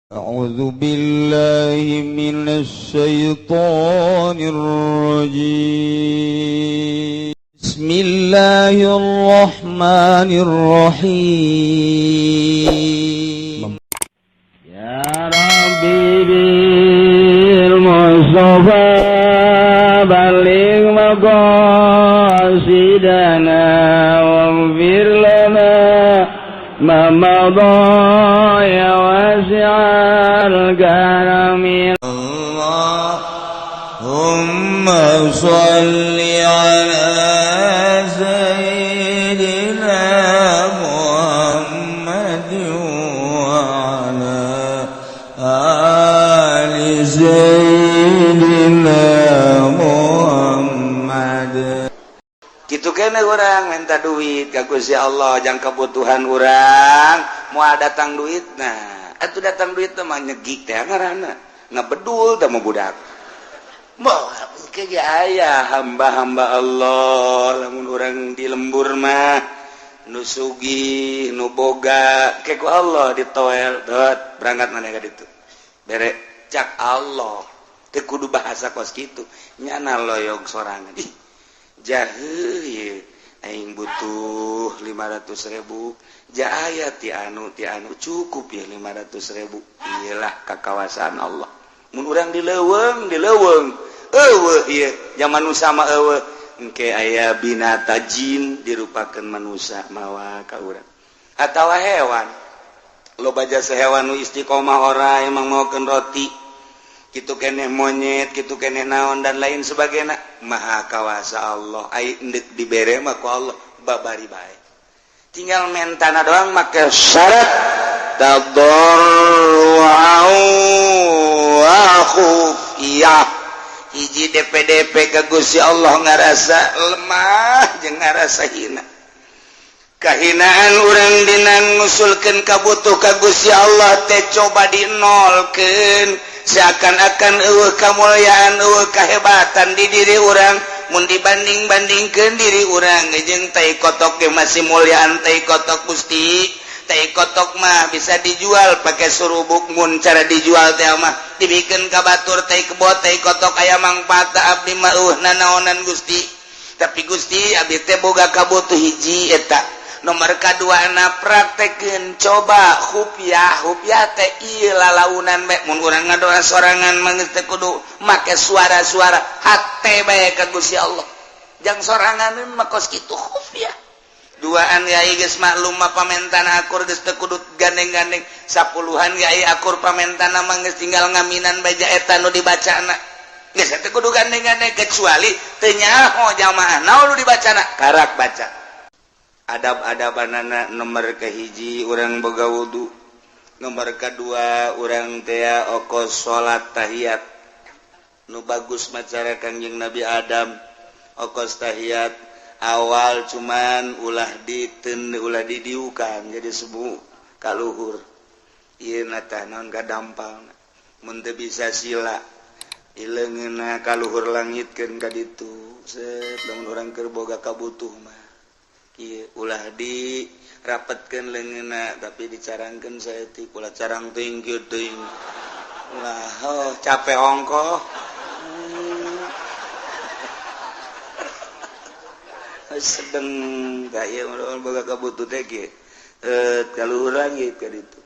أعوذ بالله من الشيطان الرجيم. بسم الله الرحمن الرحيم. يا ربي بالمصطفى بلغ مقاصدنا واغفر لنا ما مضى يا واسع الكرم. اللهم صل على سيدنا محمد وعلى آل سيدنا محمد. Gitu kene urang minta duit ka Gusti Allah jang kebutuhan urang, moal datang duit. Nah, atuh datang duit teh mah nyegik teh ngaranna, ngebedul teh mah budak. Moal ke ge aya hamba-hamba Allah lamun urang di lembur mah nu sugih, nu boga, ke ku Allah ditoel dot berangkat maneh ka ditu. Bere cak Allah teu kudu bahasa kos kitu, nyana loyog sorangan. Ih, jahe ye aing butuh 500.000 ja aya ti anu ti anu cukup ya 500.000. Iyalah kakawasaan Allah mun urang di leuweung, di leuweung eueuh ieu zaman nu sama eueuh engke aya binata jin dirupakeun manusia mawa ka urang atawa hewan. Loba jasa hewan nu istiqomah ora emang maokeun roti kitu keneh, monyet kitu keneh, naon dan lain sebagainya. Maha kawasa Allah, ai endek dibere mah ku Allah babari bae, tinggal mentana doang make syarat tadarru'an wa khufiyah. Hiji DPDP ke Gusti Allah ngarasa lemah jeung ngarasa hina, kahinaan urang dina ngusulkeun kabutuh ka Gusti Allah teh coba dinolkeun, seakan-akan eueuh kamulyaan, eueuh kahebatan di diri urang mun dibanding-bandingkeun diri urang jeung tai kotok ge masih mulyaan tai kotok. Gusti, tai kotok mah bisa dijual pakai surubuk, mun cara dijual teh mah dibikeun ka batur tai kebo, tai kotok aya mangfaat. Abdi mah eueuh nanaonan, Gusti, tapi Gusti abdi teh boga kabutuh hiji eta. Nomor kedua na praktekeun coba khufiah. Khufiah teh ieu lalaunan bae. Mun urang ngadoa sorangan mah geus teu kudu make suara-suara, hate bae ka Gusti Allah jang sorangan mah kos kitu khufiah. Duaan yai geus maklum mah pamentana akur, geus teu kudu gandeng-gandeng. Sapuluhan yai akur pamentana mah geus tinggal ngaminan bae eta nu dibacana, geus teu kudu gandeng-gandeng kecuali teu nyaho jamaah naon nu dibacana, karak baca adab-adabanana. Nomor kehiji urang boga wudu, nomor kedua urang tea okos salat tahiyat nu bagus macara Kangjeng Nabi Adam. Okos tahiyat awal cuman ulah diten, ulah didiukan jadi sebu kaluhur ieu na tah naon kadampal. Mun teu bisa sila ileungeunna kaluhur langitkeun ka ditu set. Lamun urang keur boga kabutuh mah ieu ulah di rapetkeun leungeunna, tapi dicarangkeun saeutik, ulah carang teuing kieu teuing ulah, oh, capek ongkoh. Sedeng ka ieu mun boga kabutuh teh kieu kaluhur langit ka ditu,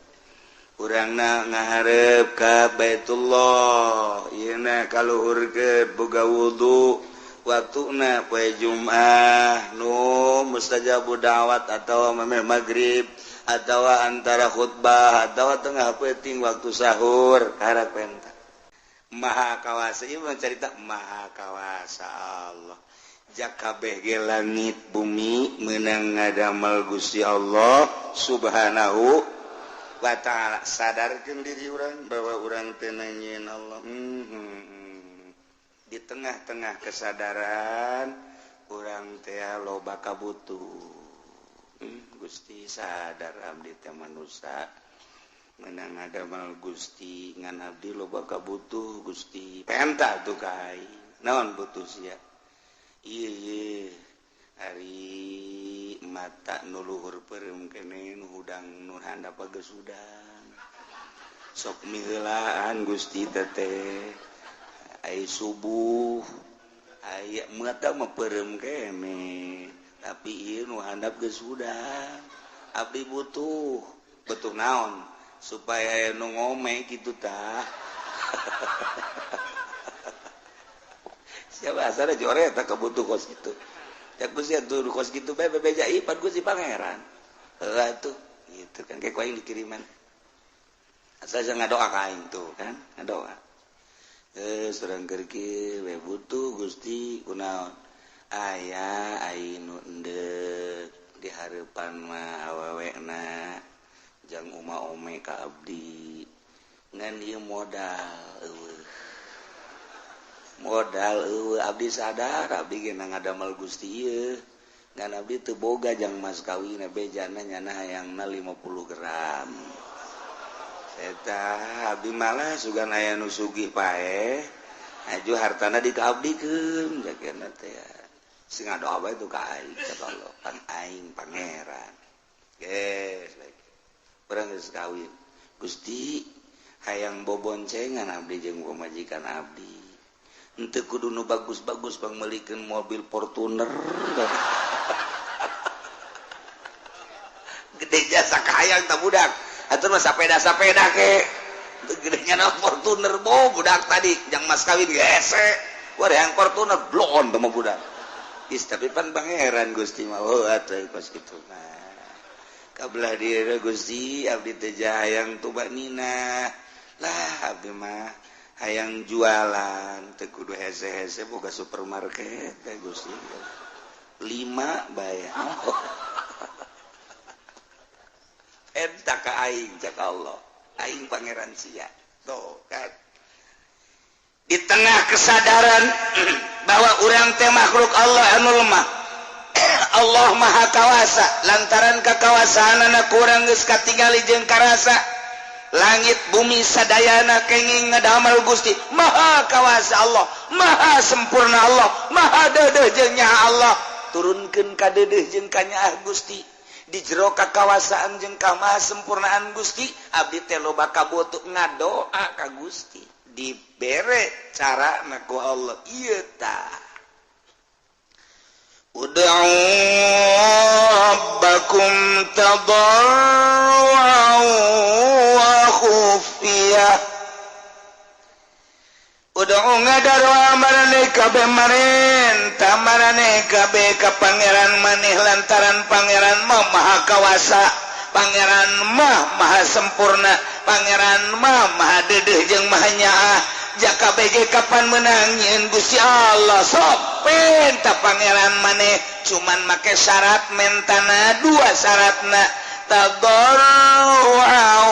urangna ngaharep ka Baitullah ieu na kaluhur ke boga wudu. Waktuna poe Jumat nu mustajabu da'wat atau memeh maghrib atau antara khutbah atau tengah peuting waktu sahur, karak penta. Maha kawasa ieu mah carita maha kawasa Allah. Jakabeh ge langit bumi meunang ngadamel Gusti Allah Subhanahu wa ta'ala. Sadarkeun diri urang bahwa urang teu nanyieun Allah. Di tengah-tengah kesadaran urang teh loba kabutuh. Gusti, sadar abdi teh manusia menang ngadamel Gusti, ngan abdi loba kabutuh, Gusti. Penta tuh kai naon butuh sia? Ieu ari mata nu luhur peureum kene, nu hudang nu handap geus hudang. Sok miheulaan Gusti teteh ai subuh aya mata mah peureum kene tapi ieu nu handap geus hudang. Abdi butuh butuh naon supaya aya nu ngome kitu tah. Siapa asana jore eta kabutuh kos kitu. Ya Gusti atuh kos kitu bae bebeja ieu pan Gusti Pangeran. Heuh atuh gitu kan kayak ku aing dikiriman. Asal jangan ngadoa ka aing tuh kan, ngadoa. Surang keur kieu we butuh Gusti kunaon? Aya ai nu endek di hareupan mah awewena jang uma ome ka abdi. Ngan ieu modal eueuh. Modal eueuh abdi sadar abdi ge ngadamel Gusti ieu. Ngan abdi teu boga jang mas kawin bejana nyana hayangna 50 gram. Eta abdi malah sugan aya nu sugih paeh aju hartana dikaabdikeun jagana teh sing ngadoa bae tu ka aing cek Allah pan aing pangeran geus bae urang geus kawin Gusti hayang boboncengan abdi jeung pamajikan abdi henteu kudu nu bagus-bagus pangmeulikeun mobil Fortuner gede jasa kahayang tah budak atuh mah sapeda-sapeda ke gedenya na Fortuner bo budak tadi jang mas kawin gese gua yang Fortuner bloon teh mah budak is tapi pan pangeran Gusti mah oh atuh kos kitu mah kabelah diri Gusti abdi teh hayang tubanina lah abdi mah hayang jualan teu kudu hese-hese boga supermarket teh Gusti 5 bae eta ka aing cak Allah aing pangeran sia tuh kan di tengah kesadaran bahwa urang teh makhluk Allah anu lemah Allah maha kawasa lantaran kakawasaanana kurang geus katingali jeung karasa langit bumi sadayana kenging ngadamel Gusti maha kawasa Allah maha sempurna Allah maha deudeuh jeung nyaah Allah turunkeun ka deudeuh jeung ka nyaah Gusti di jero kakawasaan jeung kamaha sempurnaan Gusti abdi teh loba kabutuh ngadoa ka Gusti dibere carana ku Allah ieu tah ud'u rabbakum tadarruan wa khufiyah ud'u ngadarwa maraneh kabeh marenta maraneh kabeh ka pangeran maneh lantaran pangeran mah maha kawasa pangeran mah maha sempurna pangeran mah maha deudeuh jeung maha nyaah jaka bege kapan menang nyieun Gusti Allah sok penta pangeran maneh cuman make syarat mentana dua syaratna tadarruan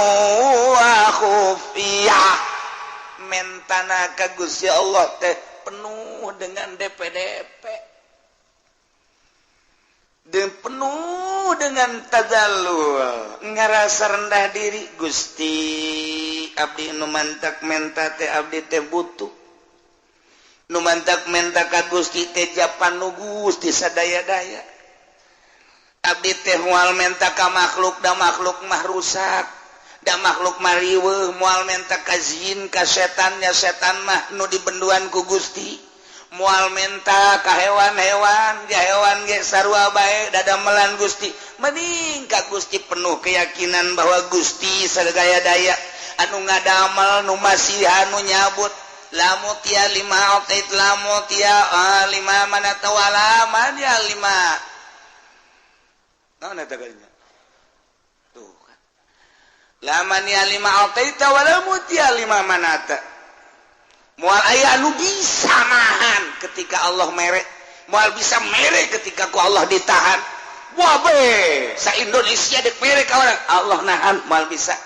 wa khufiyah mentana ka Gusti Allah teh penuh dengan DPDP dan penuh dengan tadallul ngarasa rendah diri Gusti abdi nu mantak menta teh abdi teh butuh nu mantak menta ka Gusti teh japan nu Gusti sadaya-daya abdi teh moal menta ka makhluk da makhluk mah rusak da makhluk mariweuh moal menta ka jin ka setannya setan mah nu dibenduan ku Gusti moal menta ka hewan-hewan ja hewan ge sarua bae dadamelan Gusti mending ka Gusti penuh keyakinan bahwa Gusti sagaya daya anu ngadamel nu masihan nu nyabut lamutia lima atait lamutia lima mana tawala man ya lima naon eta kalinya tuh kan laman ya lima ataita wala mutia lima manata moal aya anu bisa nahan ketika Allah mere moal bisa mere ketika ku Allah ditahan wah be sa Indonesia dek mere ka urang Allah nahan moal bisa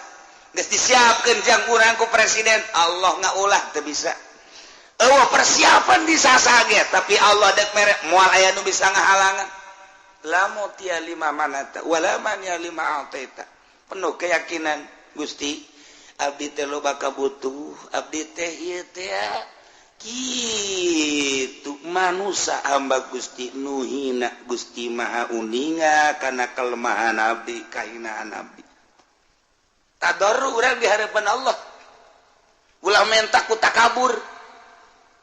geus disiapkeun jang urang ku presiden Allah ngaulah teu bisa eueuh persiapan disasage tapi Allah dek mere moal aya nu bisa ngahalangan lamutia lima manata wala man ya lima ataita penuh keyakinan Gusti abdi teh loba kabutuh abdi teh ieu teh kitu manusa hamba Gusti nu hina Gusti Maha uninga kana kelemahan abdi kahinaan abdi tadarru urang di hadapan Allah menta ku takabur.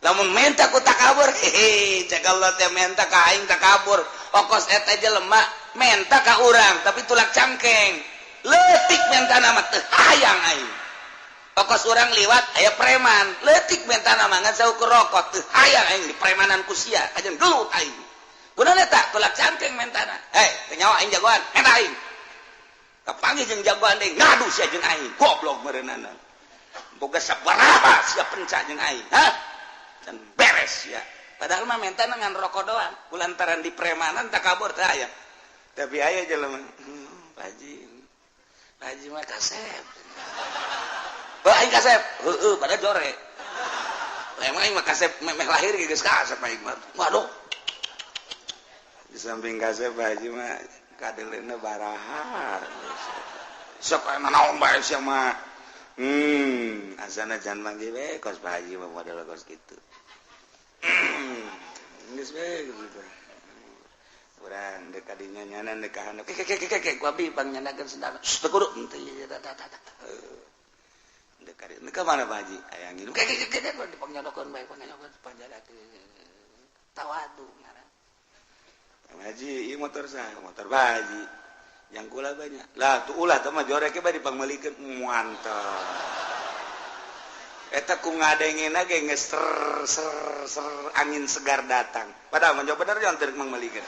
Lamun menta ku takabur, hehe, cek Allah teh menta ka aing takabur. Okos eta jelema menta ka urang tapi tulak cangkeng. Leutik mentana mah teu hayang aing. Okos urang liwat aya preman, leutik mentana mah ngan saukur rokok teu hayang aing di premanan ku sia, kajeun gelut aing. Kunaon eta tulak cangkeng mentana. Hei, teu nyawa aing jagoan, menta aing. Kapanggih jeung jagoan deui ngadu sia jeung aing, goblok meureunana. Boga sabaraha sia penca jeung aing, hah? Can beres ya. Padahal mah mentana ngan rokok doang, kulantaran di premanan takabur teh aya. Tapi aya jelema, Pak Haji. Pak Haji mah kasep. Bah aing kasep, heueuh pada jore. Lah emang aing mah kasep memeh lahir ge geus kasep aing mah. Waduh. Di samping kasep Pak Haji mah kadeleuna baraha. Sok aya naon bae sia mah. Asana jangan manggil we kos Pak Haji mah model kos kitu. Geus we gitu. Urang deuk ka dinya nyanan deuk ka handap. Ke ke ke ke ku abi pangnyandakeun sendal. Teu kudu henteu ieu tah tah tah. Deuk ka dieu ka mana Pak Haji? Aya ngilu. Ke ke ke ke dipangnyodokeun bae pangnyodokeun panjadakeun. Tawadu ngaran. Pak Haji, ieu motor saha? Motor Pak Haji. Yang kula banyak. Lah tuh ulah teh mah jorek bae dipangmeulikeun mantap. Eta ku ngadengena ge geus ser ser ser angin segar datang. Padahal mah bener jangan teu mangmeulikeun.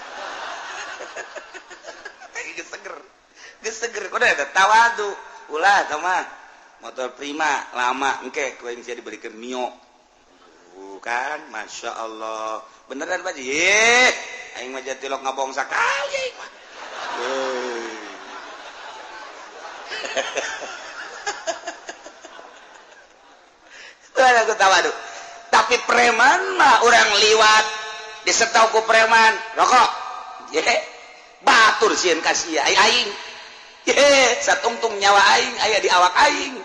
Geus seger. Geus seger kudu eta tawadu. Ulah teh mah motor Prima lama engke ku aing sia dibelikeun Mio. Bukan, Masya Allah. Beneran Pak Haji? Aing mah jatilok ngabong sakali aing mah. Aku tawadu. Tapi preman mah orang liwat disetau ku preman rokok. Ye. Batur sieun ka sia aing. Ye, satungtung nyawa aing aya di awak aing.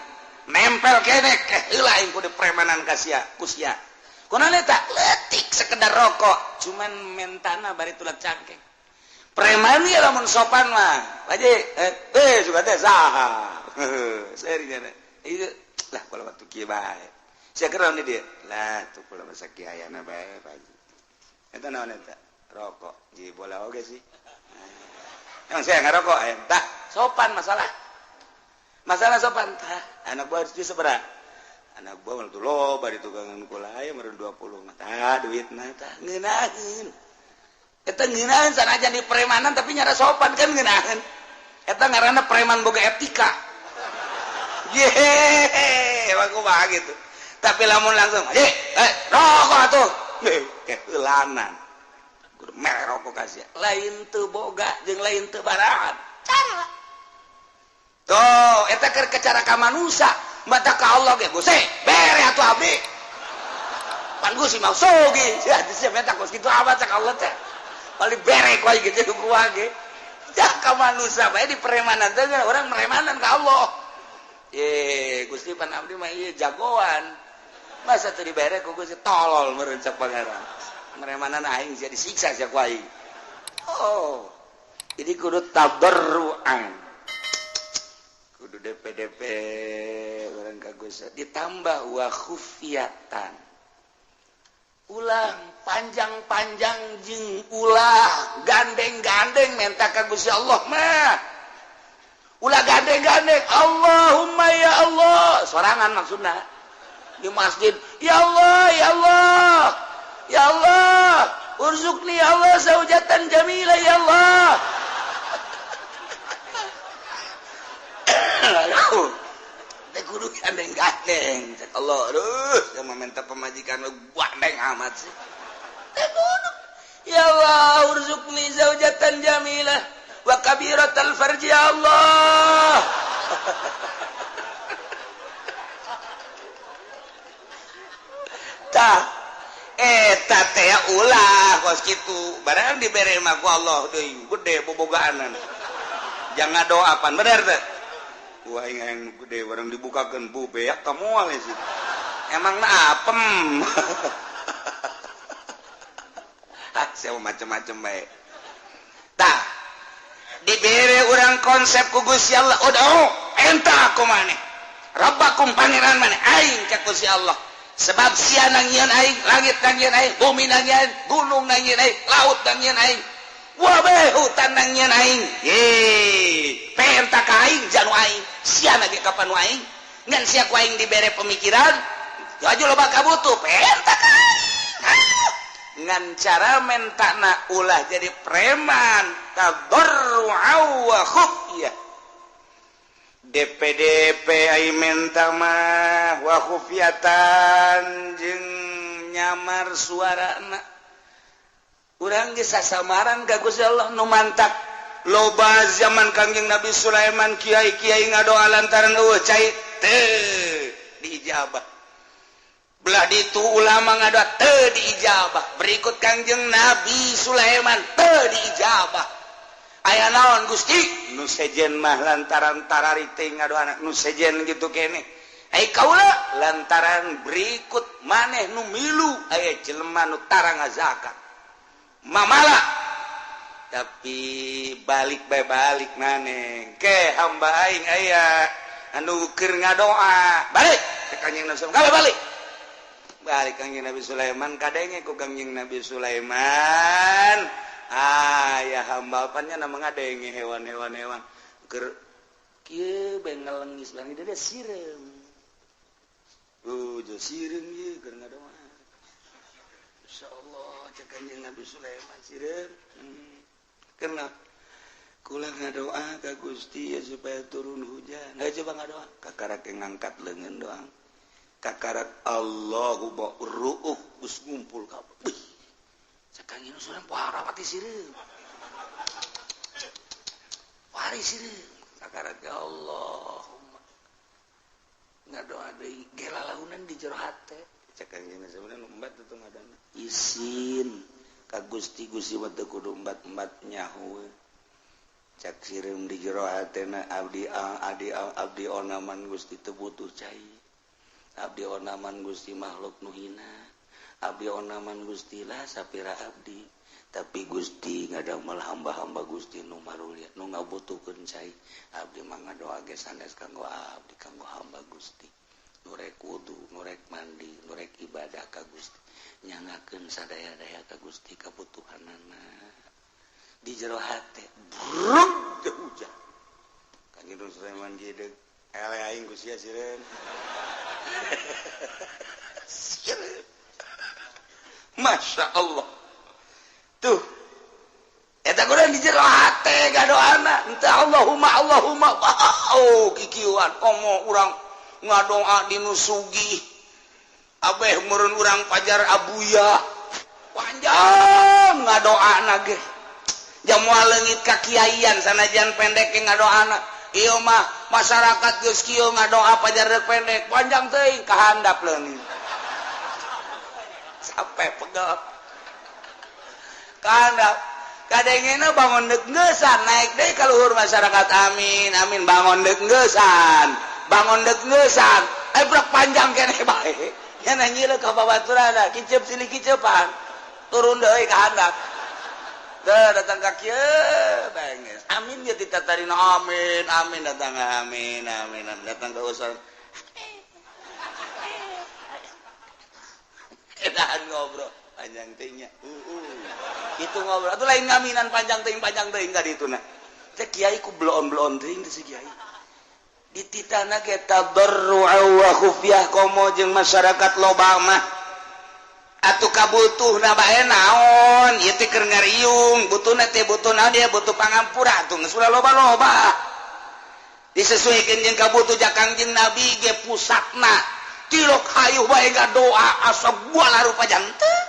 Nempel keneh heula aing kudu premanan ka sia, ku sia. Kunaon eta? Leutik sekedar rokok, cuman mentana bari tulak cangkeng. Preman ieu lamun sopan mah. Pak Haji, suka teh saha. Serinya. Ieu lah kalau waktu kieu bae. Sia keur naon di dieu? Lah tuh kula mah sakiayana bae Pak Haji. Eta naon eta? Rokok. Ji bola oge sih. Emang saya ngarokok eta sopan masalah. Masalah sopan tah. Anak buah harus sabaraha? Anak buah mah tuh loba di tukangan kula aya meureun 20 mah. Tah duitna tah ngeunaheun. Eta ngeunaheun sanajan di premanan tapi nyara sopan kan ngeunaheun. Eta ngaranna preman boga etika. Yehe, emang kumaha gitu. Tapi lamun langsung, rokok atuh. Keulanan. Kudu mere rokok ka sia. Lain teu boga jeung lain teu barahan. Cara. Tuh, eta keur cara ka manusa, mata ka Allah ge Gusti, bere atuh abdi. Pan Gusti mah sogi, sia sia menta kos kitu amat cak Allah teh. Paling bere ku aing gitu ku ge. Cak ka manusa bae di premanan teh urang meremanan ka Allah. Ye, Gusti pan abdi mah ieu jagoan. Masa teu dibere ku Gusti tolol meureun cak pangeran. Meremanan aing sia disiksa sia ku aing. Oh. Jadi kudu tadarruan. Kudu DPDP urang ka Gusti ditambah wa khufiyatan. Ulah panjang-panjang jeung ulah gandeng-gandeng menta ka Gusti Allah mah. Ulah gandeng-gandeng Allahumma ya Allah sorangan maksudna di masjid ya Allah ya Allah ya Allah urzukni ya Allah zaujatan jamila ya Allah. Aduh teh kudu gandeng-gandeng cek Allah aduh yang meminta pemajikan gandeng amat sih teh kudu ya Allah urzukni zaujatan jamilah wa kabiratal farji ya Allah. Tah eta teh ulah kos kitu barang dibere mah ku Allah deui gede bobogaanan jangan doa pan bener teh wah aing yang gede barang dibukakeun bu beak ka moal sih emangna apem. Ah sia macem-macem bae. Tah dibere urang konsep ku Gusti Allah udah enta aku maneh Rabbakum pangeran maneh aing cek Gusti Allah. Sebab sia nangieun aing, langit nangieun aing, bumi nangieun, gunung nangieun aing, laut nangieun aing, wabeh hutan nangieun aing. Ye, penta ka aing janu aing, sia ge kapan aing? Ngan sia ku aing dibere pemikiran, aju loba kabutuh, penta ka aing. Ngan cara mentana ulah jadi preman, tadarru'a wa khufyah. DPDP ai menta mah wa khufyatan jeung nyamar suarana. Urang geus sasamaran ka Gusti Allah nu mantak loba zaman Kangjeng Nabi Sulaiman kiai-kiai ngadoa lantaran eueuh cai teu diijabah. Belah ditu ulama ngadoa teu diijabah. Berikut Kangjeng Nabi Sulaiman teu diijabah. Aya naon Gusti? Nu sejen mah lantaran tarari teh ngadoana nu sejen gitu keneh. Ai kaula lantaran berikut maneh nu milu aya jelema nu tara ngazakat. Mamala. Tapi balik bae balik maneh. Ke hamba aing aya anu keur ngadoa. Balik ka Kangjeng Nabi Sulaiman. Balik. Balik Kangjeng Nabi Sulaiman kadenge ku Kangjeng Nabi Sulaiman. Ah ya hamba apanya nama ngadenge hewan-hewan hewan keur kieu bae ngelengis bang dia sireum. Oh, jo sireum ieu keur ngadoa. Insyaallah cek Kanjeng Nabi Sulaiman sireum. Karena kula ngadoa ka Gusti ya supaya turun hujan. Nah, coba ngadoa kakarak ngangkat leungeun doang. Kakarak Allahu ba'ruuh geus ngumpul kabeh. Kangjeng Sulaiman parapati sireum. Pari sireum. Sakarat ya Allahumma. Ngadoa deui gelalaunan di jero hate. Cek Kangjeng Sulaiman embat teu ngadana. Isin ka Gusti Gusti mah teu kudu embat-embat nyaho. Cek sireum di jero hatena abdi abdi abdi onaman Gusti teu butuh cai. Abdi onaman Gusti makhluk nu hina. Abdi onaman Gusti lah sapira abdi tapi Gusti ngadamel hamba-hamba Gusti nu marulia nu ngabutuhkeun cai abdi mah ngadoa ge sanes kanggo abdi kanggo hamba Gusti nu rek wudu nu rek mandi nu rek ibadah ka Gusti nyangakeun sadaya-daya ka Gusti kabutuhanana di jero hate brug teu hujan Kangjeng Sulaiman gideg ele aing ku sia sireun. Sireun. Masya Allah tuh eta kurang di jero hate gadoana ente Allahumma Allahumma wow kikiuan komo urang ngadoa di nu sugih abeh meureun urang pajar abuya panjang ngadoana ge jamoal leungit ka kiaian sanajan pendek ge ngadoana ieu mah masyarakat geus kieu ngadoa pajar rek pendek panjang teuing kahandap leungit sampai pegel karena kadengena bangun deg-gesan naik deh ka luhur masyarakat amin amin bangun deg-gesan bangun deg-gesan brek panjang keneh bae nya nanyieun ka babaturana kicep silih kicepan turun deui ka handap teu datang ka kieu bae geus amin ge ditatarina amin amin datang amin amin datang ka usul edahan ngobrol panjang teuing itu ngobrol atuh lain ngaminan panjang teuing ka dituna teh kiai ku bloon-bloon teuing teh si kiai dititana ge tadarru'a wa khufyah komo jeung masyarakat loba mah atuh kabutuhna bae naon ieu teh keur ngariung butuhna teh butuh naon dia butuh pangampura atuh geus ulah loba-loba disesuaikeun jeung kabutuh ja Kangjeng Nabi ge pusatna tilok hayuh bae ngadoa asa buala rupa janten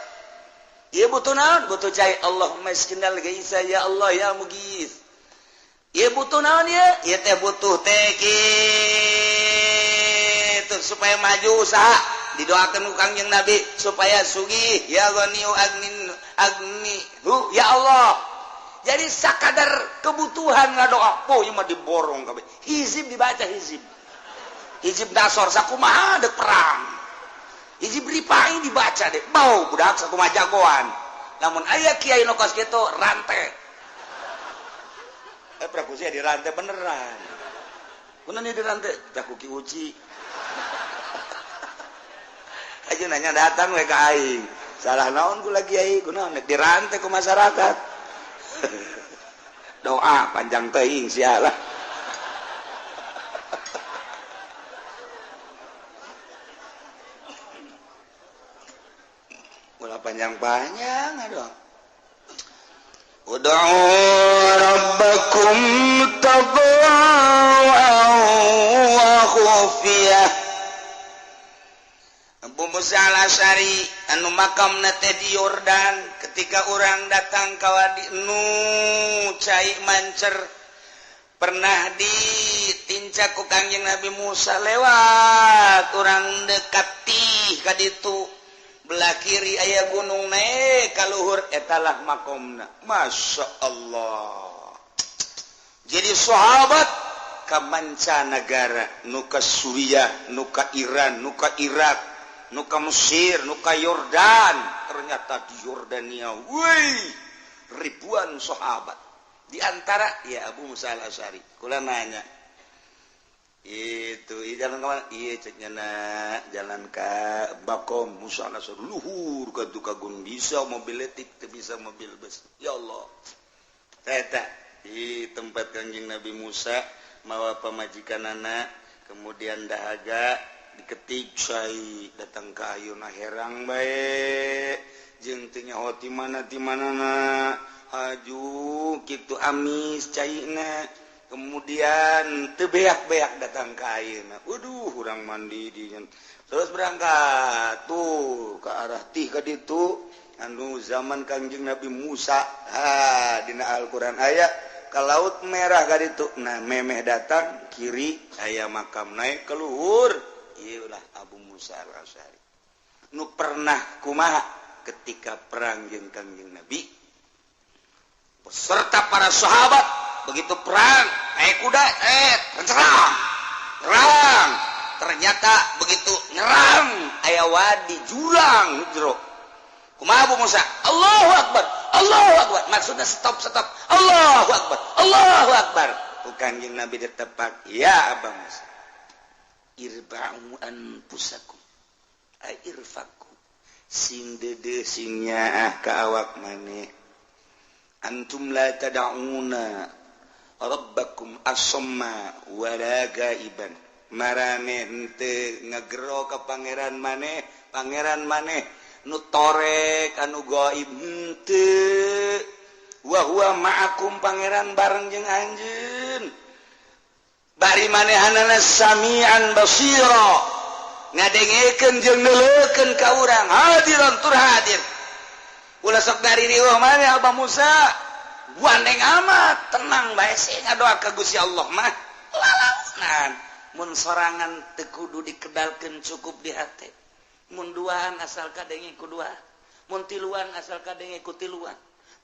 ieu butuh naon butuh cai Allahumma iskinal gaisa ya Allah ya mugis ieu butuh naon ieu ieu teh butuh teh kitu supaya maju usaha didoakeun ku Kangjeng Nabi supaya sugih ya ghaniyu agnin agni hu ya Allah. Jadi sakadar kebutuhan ngadoa po ieu mah diborong kabeh hizib dibaca hizib hizib dasor sakumaha dek perang hizib ripai dibaca deh bau budak sakumaha jagoan lamun aya kiai nu kos kitu rantai praku sia dirantai beneran kunaon ieu dirantai tah ku Ki Uci. Aja nanya datang we ka aing. Salah naon ku lagi kiai, kunaon dirantai ku masyarakat. Doa panjang teuing sialah. Ulah panjang-panjang aduh. Ud'u rabbakum tadarruan wa khufiyah. Abu Musa Al-Asy'ari anu makamna teh di Yordan, ketika orang datang ka wadi nu cai mancer pernah ditincak ku Kangjeng Nabi Musa lewat urang dekat tih ka ditu belah kiri aya gunung naik ka luhur etalah makomna. Masya Allah. Jadi sahabat ka mancanagara, nu ka Suriah, nu ka Iran, nu ka Irak, nu ka Mesir, nu ka Yordan. Ternyata di Yordania, wih, ribuan sahabat. Di antara ya Abu Musa Al-Asy'ari. Kula nanya, itu jalan kemana? Iya ceknya nak jalan ke Bakom Musa Al-Asy'ari luhur ka Tukagun, bisa mobil letik, bisa mobil bus. Ya Allah. Eta di tempat Kangjeng Nabi Musa mawa pamajikanana, kemudian dahaga diketik cai datang ke ayeuna herang bae jeung teu nyaho ti mana ti manana haju kitu amis caina. Kemudian teu beak-beak datang ke ayeuna. Waduh, urang mandi di terus berangkat tuh ke arah tih ka ditu anu zaman Kangjeng Nabi Musa. Ha, dina Al-Qur'an aya ka Laut Merah ka ditu. Nah, memeh datang kiri aya makam naik ke luhur. Ieu lah Abu Musa Al-Asy'ari. Nu pernah kumaha ketika perang jeung Kangjeng Nabi beserta para sahabat. Begitu perang, naik kuda, serang, nyerang. Ternyata begitu nyerang, aya wadi jurang jero. Kumaha Abu Musa? Allahu Akbar, Allahu Akbar. Maksudnya stop, stop. Allahu Akbar, Allahu Akbar. Bukan yang Nabi ditepak, ya Abu Musa. Irba'u anfusakum, ay irfaku. Sing dede sing nyaah ka awak maneh. Antum la tad'una rabbakum asamma wala gaiban. Marane henteu ngagero ka pangeran maneh, pangeran maneh nu torek anu gaib henteu. Wa huwa ma'akum, pangeran bareng jeung anjeun. Bari manehanana samian basira, ngadengekeun jeung neuleukeun ka urang, hadiran tur hadir. Ulah sok daririweuh maneh Abah Musa. Gandeng amat, tenang bae sih ngadoa ka Gusti Allah mah. Lalaunan mun sorangan teu kudu dikedalkeun, cukup di hate. Mun duaan asal kadenge ku dua, mun tiluan asal kadenge ku tiluan,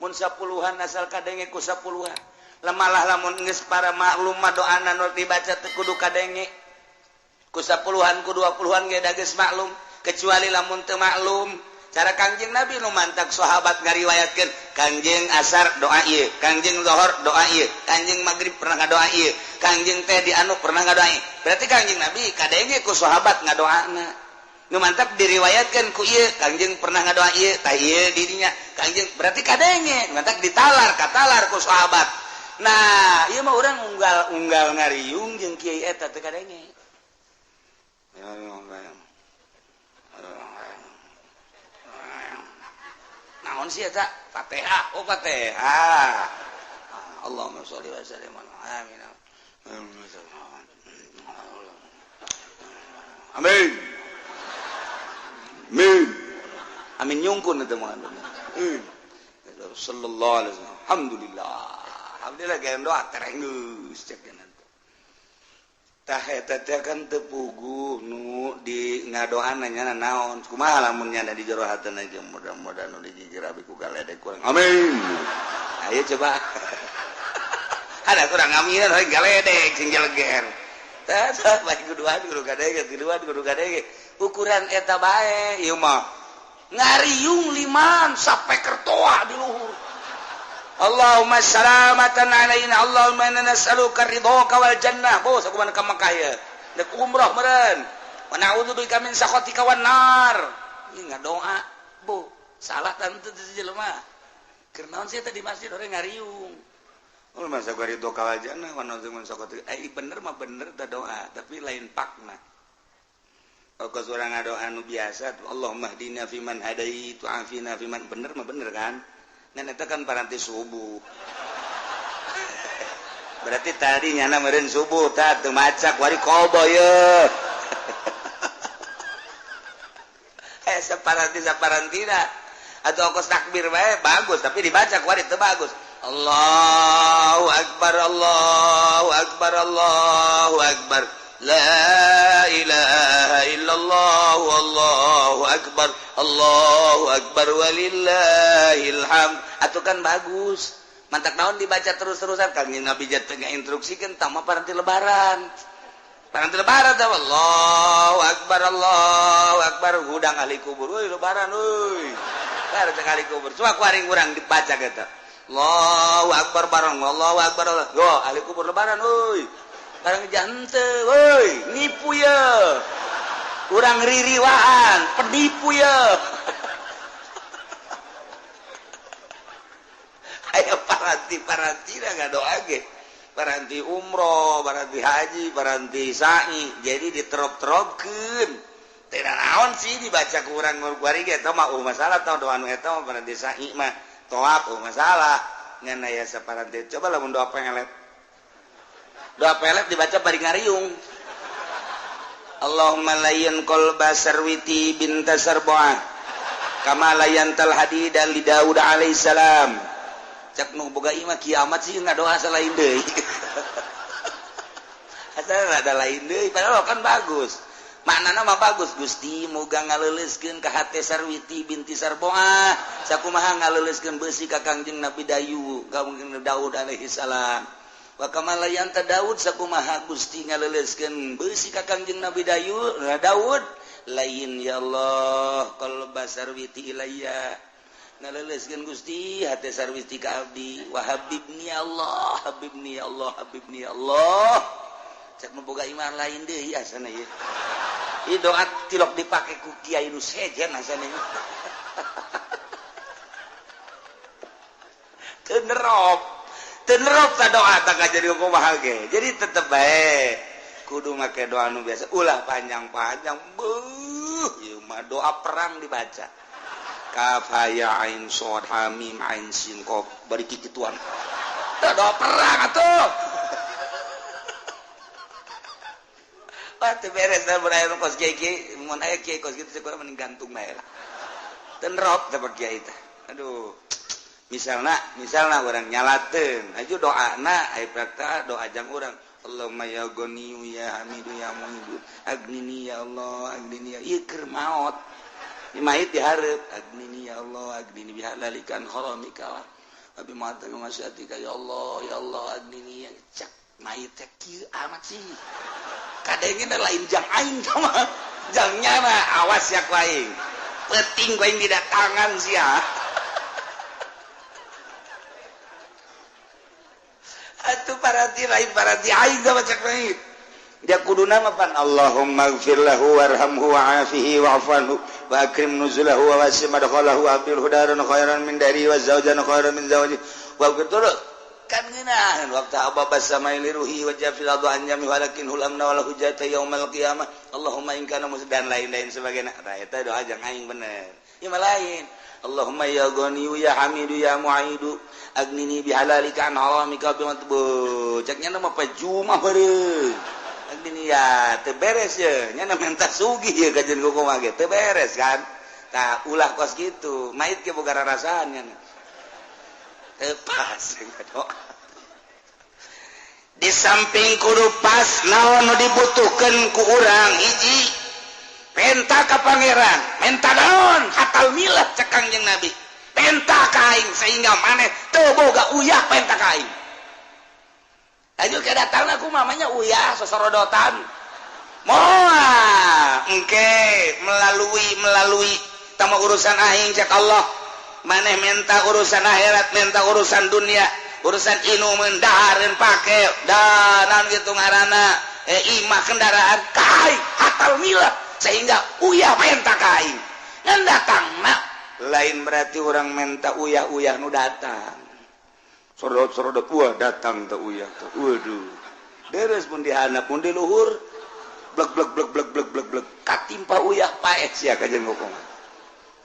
mun sapuluhan asal kadenge ku sapuluhan. Lemalah lamun geus para maklum mah doana nu dibaca teu kudu kadenge ku sapuluhan ku 20-an ge da geus maklum, kecuali lamun teu maklum. Cara Kangjeng Nabi nu mantak sahabat ngariwayatkeun, Kangjeng asar doa ieu, Kangjeng zuhur doa ieu, Kangjeng maghrib pernah ngadoa ieu, Kangjeng teh di anu pernah ngadoa ieu. Berarti Kangjeng Nabi kadenge ku sahabat ngadoana. Nu mantak diriwayatkeun ku ieu, Kangjeng pernah ngadoa ieu, tah ieu di dinya. Kangjeng berarti kadenge, mantak ditalar katalar ku sahabat. Nah, ieu mah urang unggal-unggal ngariung jeung kiai eta teu kadenge. Naon sih eta? Fatihah. Oh, Fatihah. Allahumma sholli wa sallim ala amin. Amin. Amin. Amin nyungkun eta mah. Sallallahu alaihi wasallam. Alhamdulillah. Alhamdulillah gaya doa terenggeus cek nanti. Tah eta teh kan teu puguh nu di ngadoana nya naon. Kumaha lamun nya di jero hatena jeung mudah-mudahan nu digigir abi ku galedek kurang. Amin. Ayo coba. Ada kurang aminan hoy galedek sing jeleger. Tah tah bae kuduan kudu kadege, tiluan kudu kadege. Ukuran eta bae ieu mah. Ngariung liman sampai kertoa di luhur. Allahumma salamatan alaina, Allahumma inna nas'aluka ridhoka wal jannah. Bos aku mana ka Mekah ya. Dek umroh meureun. Wa na'udzubika min sakhatika wan nar. Ini ngadoa, bu, salah tante jelema. Keur naon sih teh di masjid orang ngariung. Oh masa gua ridho ka wajana wa na'udzubika min sakhatika. Bener mah bener teh doa, tapi lain pakna. Kos urang ngadoa nu biasa, Allahumma hdina fiman hadait wa afina fiman, bener mah bener kan? Ngan eta kan paranti subuh. Berarti tadi nyana meureun subuh tah teu maca kuari kobo ye. Saparanti saparantina atau kos takbir bae bagus tapi dibaca kuari teu bagus. Allahu akbar Allahu akbar Allahu akbar. La ilaha illallah wallahu akbar Allahu akbar walillahil hamd. Atuh kan bagus. Mantak naon dibaca terus-terusan kan Nabi jatuh instruksikeun tah mah paranti lebaran. Paranti lebaran tah Allahu akbar Allahu akbar hudang ahli kubur euy lebaran euy. Lebaran ahli kubur. Coba ku aring urang dibaca kitu. Allahu akbar bareng Allahu akbar. Yo ahli kubur lebaran euy. Barang jante, woi, nipu ya, kurang ririwaan, penipu ya. Ayo paranti nggak doa ge, paranti umroh, paranti haji, paranti sa'i, jadi diterop-teropkeun. Teu naon sih dibaca kurang ngurguari ge eta mah masalah tah doa nu eta mah paranti sa'i mah toap masalah. Ngan aya saparanti coba lamun doa pengelet. Doa pelet dibaca bari ngariung. Allahumma layyin qalba sarwiti binta sarbu'ah kama layyantal hadida li Daud alaihissalam. Cak nu boga imah kiamat sih ngadoa salain deui. Asal ada lain deui padahal kan bagus. Maknana mah bagus Gusti moga ngaleuleuskeun ka hate Sarwiti binti Sarbu'ah sakumaha ngaleuleuskeun beusi ka Kangjeng Nabi Dayu ka Kangjeng Daud alaihissalam. Wa kama layanta Daud sakumaha Gusti ngaleuleuskeun beusi ka Kangjeng Nabi Dayu Daud lain ya Allah qalba sarwiti ilayya ngaleuleuskeun Gusti hate sarwiti ka abdi wa habibni ya Allah habibni ya Allah habibni ya Allah. Cek nu boga iman lain deui asana ieu. Ieu doa tilok dipake ku kiai nu sejen asana ieu. Teu nerop. Tenerop ta doa tak jadi kumaha ge. Jadi tetep bae kudu make doa nu biasa. Ulah panjang-panjang. Beuh, ieu mah doa perang dibaca. Kaf ha ya ain shad ha mim ain sin qaf bari kikituan. Tah doa perang atuh. Wah teu beres da mun aya nu kos kiai mun aya kiai kos kitu kurang mending gantung bae lah. Tenerop teh kiai teh. Aduh. Misalna orang nyalateun aju doana aya prakta doa jang urang Allahumma ya ghaniyu ya hamidu ya muhidu agnini ya Allah agnini ya ieu keur maot ieu mayit dihareup agnini ya Allah agnini bihalalikan haramika wa bi ma'atika masyatika ya Allah agnini ya cak mayit teh kieu amat sih kadenge lain jang aing mah jang nyana awas ya ku aing peuting ku aing didatangan sia. Atuh paranti lain paranti aing sama cak lain. Dia kuduna mah pan Allahumma ighfir lahu warhamhu wa'afihi wa'fu anhu wa akrim nuzulahu wa wasi' madkhalahu wa abdil hudaran khairan min dari wa zawjan khairan min zawji wa betul kan ngeunaheun waktu ababa samai liruhi wa jafil adu an jami walakin hulamna wal hujjata yaumal qiyamah Allahumma in kana dan lain-lain sebagainya. Tah eta doa jang aing bener. Ieu mah lain. Allahumma ya ghaniyu ya hamidu ya mu'idu agnini bihalalika an haramika bimatbu ceknya nama pajumah beureum agnini ya teu beres ye nya menta sugih ye kajeun kumaha ge teu beres kan tah ulah kos kitu mait ge boga rarasaan nya teu pas doa di samping kudu pas naon nu dibutuhkeun ku urang hiji penta ka pangeran menta naon hatal milah cek Kangjeng Nabi penta ka aing sehingga maneh teu boga uyah penta ka aing. Aju ke datangna ku mamanya uyah sosorodotan moal engke melalui tama urusan aing cek Allah maneh menta urusan akhirat menta urusan dunia urusan inumeun dahareun pake danan kitu ngaranna imah kendaraan ka aing hatal mila sehingga uyah menta ka aing. Ngan datangna lain berarti orang menta uyah-uyah nu datang. Sorot-sorot wah datang teh uyah teh. Waduh. Deres mun dihandap mun di luhur blek blek blek blek blek blek blek katimpa uyah paeh sia ka jeung hukum.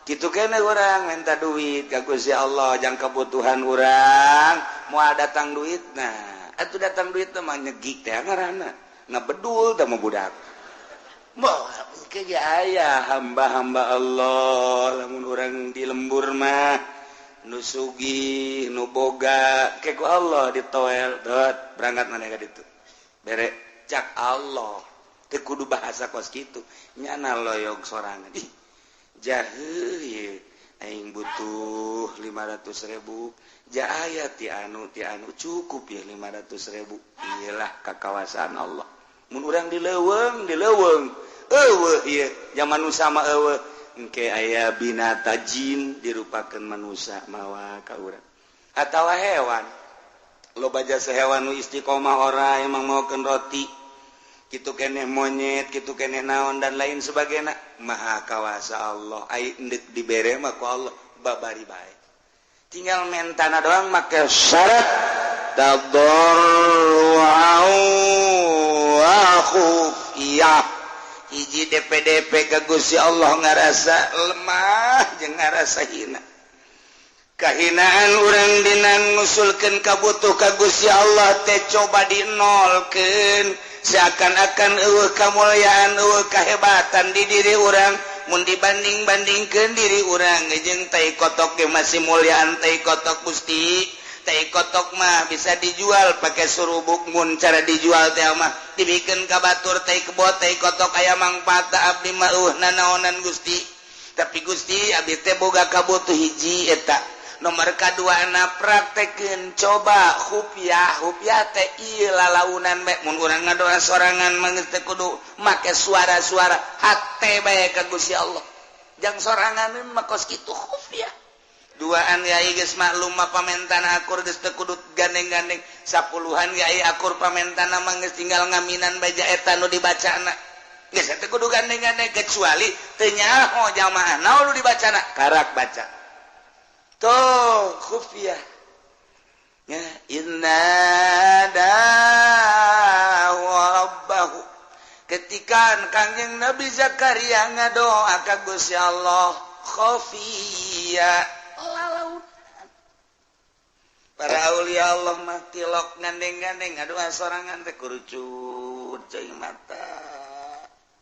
Kitu kene urang minta duit ka Gusti Allah jang kebutuhan urang moal datang duitna. Atuh datang duit mah nyegik teh ngaranna. Ngabedul teh mah budak. Moal ke ge aya hamba-hamba Allah lamun urang di lembur mah nu sugih nu boga ke ku Allah ditoel dot berangkat maneh ka ditu. Bere cak Allah teu kudu bahasa kos kitu nyana loyog sorangan. Ih jahe ye aing butuh 500.000 jaya ti anu cukup ya 500.000 iyalah kakawasan Allah mun urang di leuweung eueuh ieu zaman nu sama eueuh engke aya binata jin dirupakeun manusia mawa ka urang atawa hewan loba jasa hewan nu istiqomah ora emang maokeun roti kitu keneh monyet kitu keneh naon dan lain sebagainya maha kawasa Allah ai endek dibere mah ku Allah babari bae tinggal mentana doang make syarat tadarru'an wa khufiyah hiji DPDP ka Gusti Allah ngarasa lemah jeung ngarasa hina kahinaan urang dina ngusulkeun kabutuh ka Gusti Allah teh coba dinolkeun seakan-akan eueuh kamulyaan eueuh kahebatan di diri urang mun dibanding-bandingkeun diri urang jeung tai kotok ge masih mulyaan tai kotok Gusti tai kotok mah bisa dijual pakai surubuk mun cara dijual teh mah dibikeun ka batur tai kebo tai kotok aya mangfaat abdi mah eueuh nanaonan Gusti tapi Gusti abdi teh boga kabutuh hiji eta nomor kadua na praktekeun coba khufiah khufiah teh ieu lalaunan bae mun urang ngadoa sorangan mah geus teu kudu make suara-suara hate bae ka Gusti Allah jang sorangan mah kos kitu khufiah duaan yai geus maklum mah pamentana akur geus teu kudu gandeng-gandeng sapuluhan yai akur pamentana mah geus tinggal ngaminan bae eta nu dibacana geus teu kudu gandeng-gandeng kecuali teu nyaho jamaah naon nu dibacana karak baca tuh khufiyah ya inna da'a rabbahu ketika Kangjeng Nabi Zakaria ngadoa ka Gusti Allah khufiyah lalaunan para aulia Allah mah tilok gandeng-gandeng ngadoa sorangan teh kurucut cai mata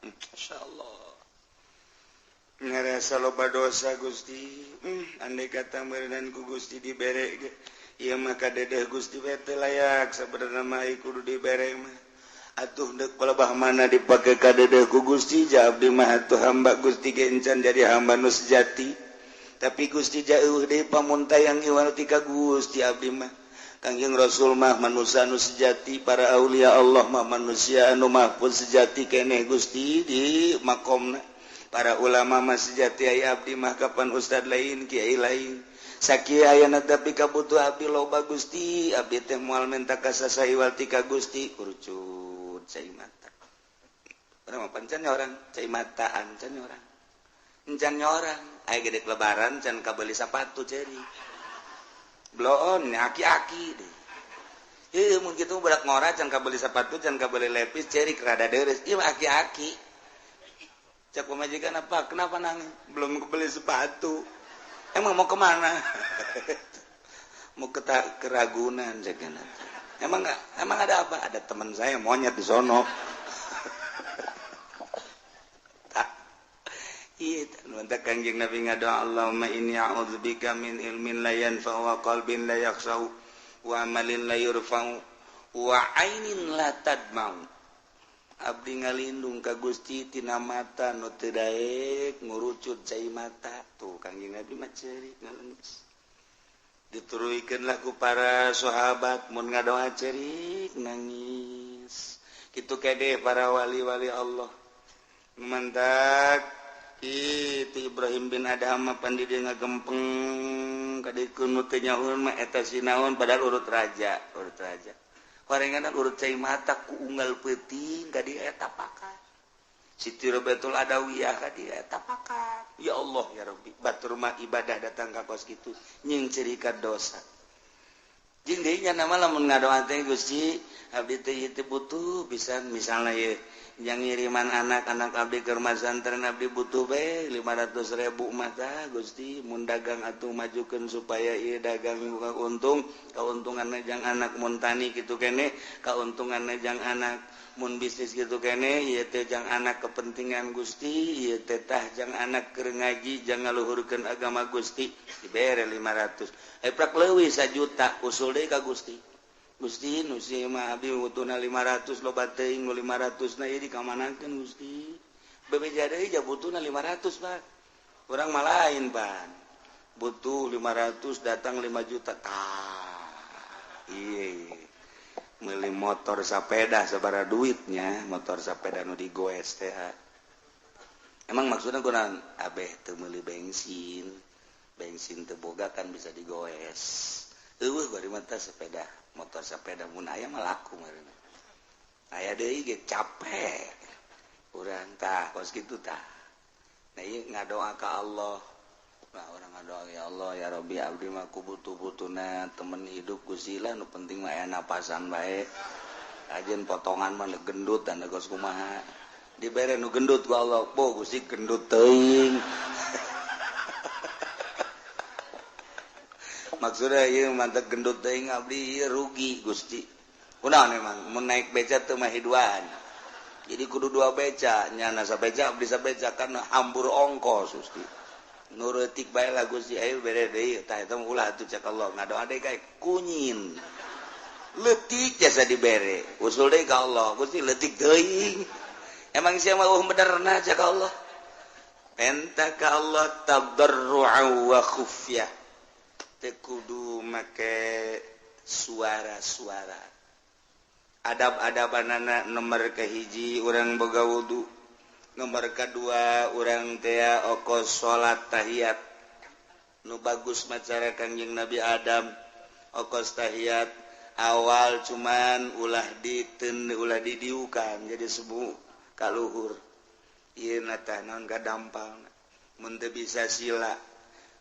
insyaallah ngerasa loba dosa Gusti andai kata meureunan ku Gusti dibere ge ieu mah kadedeh Gusti we teu layak sabenerna mah kudu dibere mah atuh deuk palebah mana dipake kadedeh ku Gusti ja abdi mah atuh hamba Gusti ge encan jadi hamba nu sejati tapi Gusti jauh deui pamuntayang iwal ti ka Gusti abdi mah Kangjeng Rasul mah manusia nu sejati para aulia Allah mah manusia anu mahfuz sejati keneh Gusti di makomna para ulama mah sejati aya abdi mah kapan ustad lain kiai lain sakieu ayana tapi kabutuh abdi loba Gusti abdi teh moal menta ka sasaiwal ti ka Gusti kurucut cai mata urang mah pancan orang cai mata ancan orang encan orang aya gede lebaran can kabeli sapatu ceri bloon aki-aki deh ieu mun kitu budak ngora can kabeli sapatu can kabeli lepis ceri rada deres ieu aki-aki cak pemajikan apa kenapa nangis belum kebeli sepatu emang mau kemana mau ke Ragunan cekna emang nggak emang ada apa ada teman saya monyet di sono iya mantap Kangjeng Nabi ngadoa Allahumma inni a'udzubika min ilmin la yanfa'u wa qalbin la yakhsha'u wa amalin la yurfa'u wa ainin la tadma'u abdi ngalindung ka Gusti tina mata nu teu daek ngurucut cai mata tuh Kangjeng Nabi mah ceurik ngalengis dituruikeun lah ku para sahabat mun ngadoa ceurik nangis kitu kede para wali-wali Allah mantak itu Ibrahim bin Adham mah pan di dieu ngagempeng ka dieu nu teu nyaun mah eta sinaon padahal urut raja Horenganan urut cai mata ku unggal peuting ka dieu eta pakan. Siti Robiatul Adawiyah ka dieu eta pakan. Ya Allah ya Rabbi, batur mah ibadah datang ka kos kitu nyingcirikan dosa. Jeung deui nya nama lamun ngadoa teh Gusti, abdi teh ieu teh butuh pisan misalna ieu yang ngiriman anak-anak abdi ke rumah santren abdi butuh bae 500.000 mah tah Gusti mun dagang atuh majukeun supaya ieu dagang buka untung kauntunganna jang anak mun tani kitu keneh kauntunganna jang anak mun bisnis kitu keneh ieu teh jang anak kepentingan Gusti ieu teh tah jang anak keur ngaji jang ngaluhurkeun agama Gusti dibere 500 prak leuwih 1 juta usul deui ka Gusti Gusti nu si mah abdi butuhna 500 loba teuing nu 500 na ieu dikamanakeun Gusti bebeja deui ja butuhna 500 Pak urang mah lain Pak butuh 500 datang 5 juta tah ieu meuli motor sapeda sabaraha duitnya motor sapeda nu digoes teh emang maksudna kunaon abeh teu meuli bensin bensin teu boga kan bisa digoes eueuh bari mah teh sepeda motor sepeda mun aya mah laku meureun aya deui ge capek urang tah kos kitu tah nah ieu ngadoa ka Allah nah urang ngadoa ya Allah ya Rabbi abdi mah ku butuh-butuhna temen hidup Gusti lah nu penting mah aya napasan bae ajeun potongan mah gendut dan kos kumaha dibere nu gendut ku Allah bo Gusti gendut teuing maksudnya ieu mantep gendut teuing abdi ieu rugi Gusti kunaon emang mun naik beca teu mah hiduan jadi kudu dua beca nyana sabeca abdi sabeca kan hambur ongkos Gusti nu reutik bae lah Gusti ayo bere deui tah eta ulah atuh cek Allah ngadoa deui kae kunyin leutik jasa dibere usul deui ka Allah Gusti leutik teuing emang sia mah eueuh benerna cek Allah penta ka Allah tadarru'a wa khufyah teu kudu make suara-suara adab-adabanana nomor kahiji urang boga wudu nomor kadua urang teh okos salat tahiyat nu bagus macara Kangjeng Nabi Adam okos tahiyat awal cuman ulah diten ulah didiukan jadi sebu kaluhur ieu na tah naon kadampalna mun teu bisa sila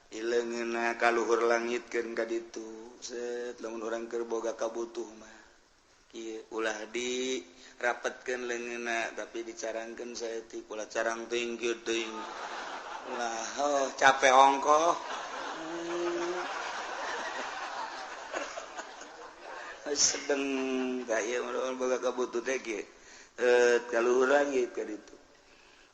ileungeunna kaluhur langitkeun ka ditu set lamun urang keur boga kabutuh mah ieu ulah di rapetkeun leungeunna tapi dicarangkeun saeutik ulah carang teuing kieu teuing ulah oh capek ongkoh sedeng ka ieu urang boga kabutuh teh kieu kaluhur langit ka ditu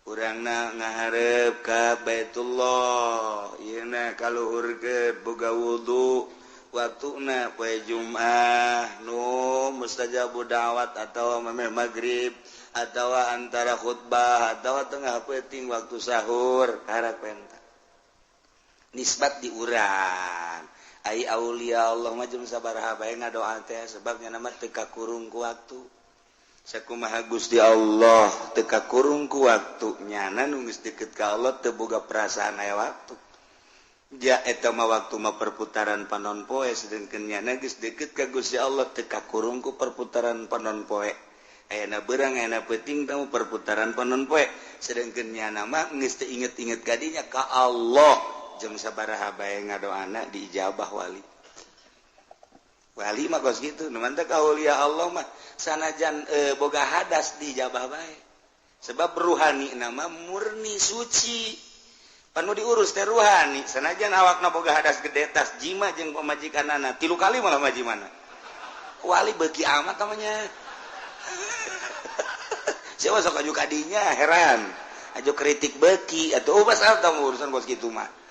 urangna ngaharep ka Baitullah ieu na kaluhur ke boga wudu waktuna poe Jumat nu mustajabu da'wat atawa memeh magrib atawa antara khutbah atawa tengah peuting waktu sahur karak penta nisbat di urang ai aulia Allah mah jeung sabaraha bae ngadoa teh sebab nya mah teu kakurung ku waktu sakumaha Gusti Allah teu kakurung ku waktu nyana nu geus deukeut ka Allah teu boga perasaan aya waktu ja eta mah waktu mah perputaran panon poe sedengkeun nyana geus deukeut ka Gusti Allah teu kakurung ku perputaran panon poe ayana beurang ayana peuting tamu perputaran panon poe sedengkeun nyana mah geus teu inget-inget ka dinya ka Allah jeung sabaraha bae ngadoana diijabah wali wali mah kos kitu nu mantep aulia Allah mah sanajan boga hadas dijabah bae sebab ruhani nama murni suci panu diurus teh ruhani sanajan awakna boga hadas gede tas jima jeung pamajikanana 3 kali malah majimana wali beuki amat namanya siapa sok aju kadinya heran aju kritik beuki atuh pasal tamu urusan kos kitu mah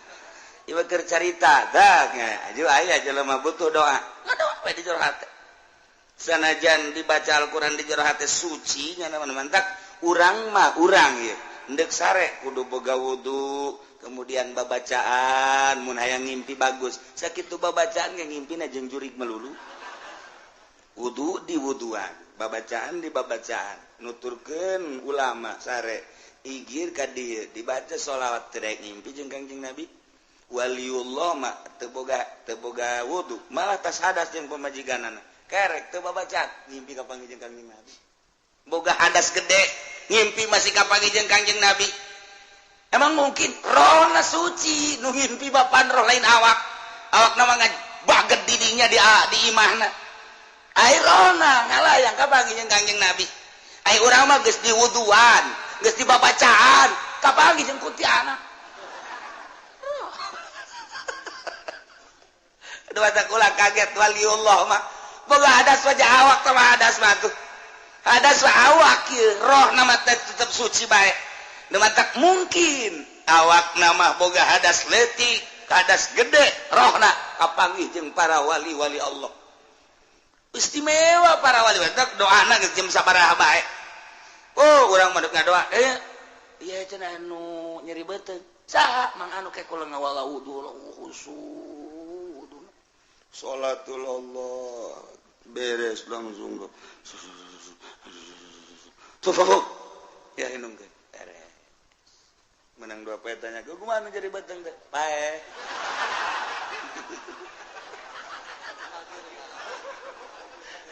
ieu keur carita dah aju aya jelema butuh doa ngadoa we di jero hate sanajan dibaca Al-Qur'an di jero hate suci nya mantak urang mah urang ieu endek sare kudu boga wudu kemudian babacaan mun hayang ngimpi bagus sakitu babacaan ge ngimpina jeung jurig melulu wudu di wuduan babacaan di babacaan nuturkeun ulama sare igir ka dieu dibaca sholawat teu daek ngimpi jeung Kangjeng Nabi waliullah mah teu boga wudu malah tas hadas jeung pamajikanana Kerek teu babacaan ngimpi kapanggih jeung Kangjeng Nabi. Boga hadas gede ngimpi masih kapanggih jeung Kangjeng Nabi. Emang mungkin rohna suci nu ngimpi bapan roh lain awak. Awakna mah baget didinya di imahna. Ai rohna ngalayang kapanggih jeung Kangjeng Nabi. Ai urang mah geus diwuduan, geus dibabacaan, kapanggih jeung kuntianak. Dua kula kaget waliullah mah. Boga hadas wajah awak sama hadas mah tuh. Hadas mah awak ieu, roh nama teh tetep suci bae. Nu matak mungkin awak nama boga hadas leutik, hadas gede, rohna kapanggih jeung para wali-wali Allah. Istimewa para wali teh doana geus jam sabaraha bae. Oh, urang mah ngadoa. Ieu cenah anu nyeri beuteung. Saha mang anu ke kula ngawala wudu khusyuk. Sholatul Allah beres langsung tuh ya inung ke beres menang dua poe tanya gue kumaha jadi beteng teh pae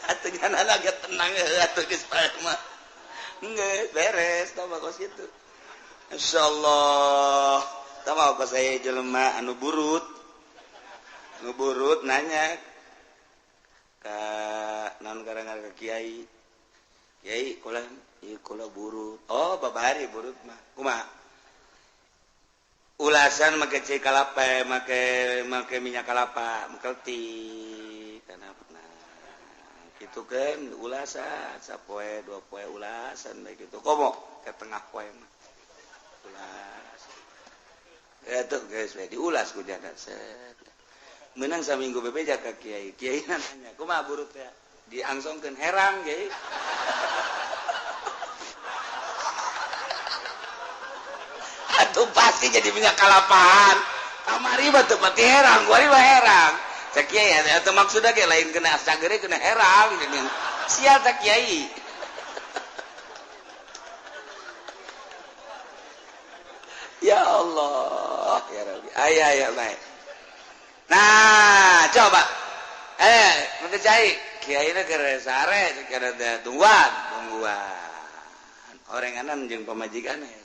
atuh nyanan agak tenang atuh geus pae mah geus beres tah kos kitu insyaallah tah mah kos aya jelema anu burut ngeburut nanya ke non karangan ke kiai kiai kula ieu kula burut oh babari burut mah kumaha ulasan make cai kalapa make minyak kalapa mengkelti kana nah kitu kan ulasan sapoe dua poe ulasan bae kitu komo ke tengah poe mah ulas ya tuh geus we diulas ku jana set menang saminggu bebeja ka kiai kiai nanya kumaha burut ya diangsongkeun herang kiai atuh pasti jadi minyak kalapaan kamari mah teu pati herang kuari mah herang cek kiai atuh maksudna ge lain kena sagere kena herang sial cek kiai ya Allah ya Rabbi aya aya bae. Nah, coba. Nanti cai, kiai na keur sare, keur tungguan, tungguan. Orenganan jeung pamajikan ya.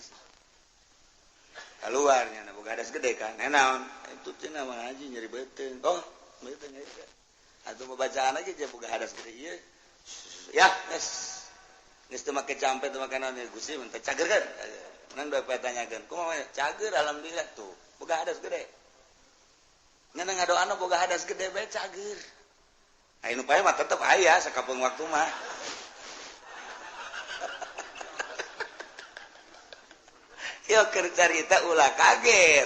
Keluar nya boga hadas gede kan. Naon? Itu cenah mah haji nyeri beuteung. Oh, beuteung eta. Atuh bacaan aja jeung boga hadas gede ieu. Ya, geus. Geus teu make campe teu make naon Gusti mun teh cager kan. Menang bae tanyakeun. Kumaha cager alhamdulillah tuh. Boga hadas gede. Ngan ngadoana boga hadas gede bae cager. Aya nu pae mah tetep aya sakapeung waktu mah. Yo keur carita ulah kaget.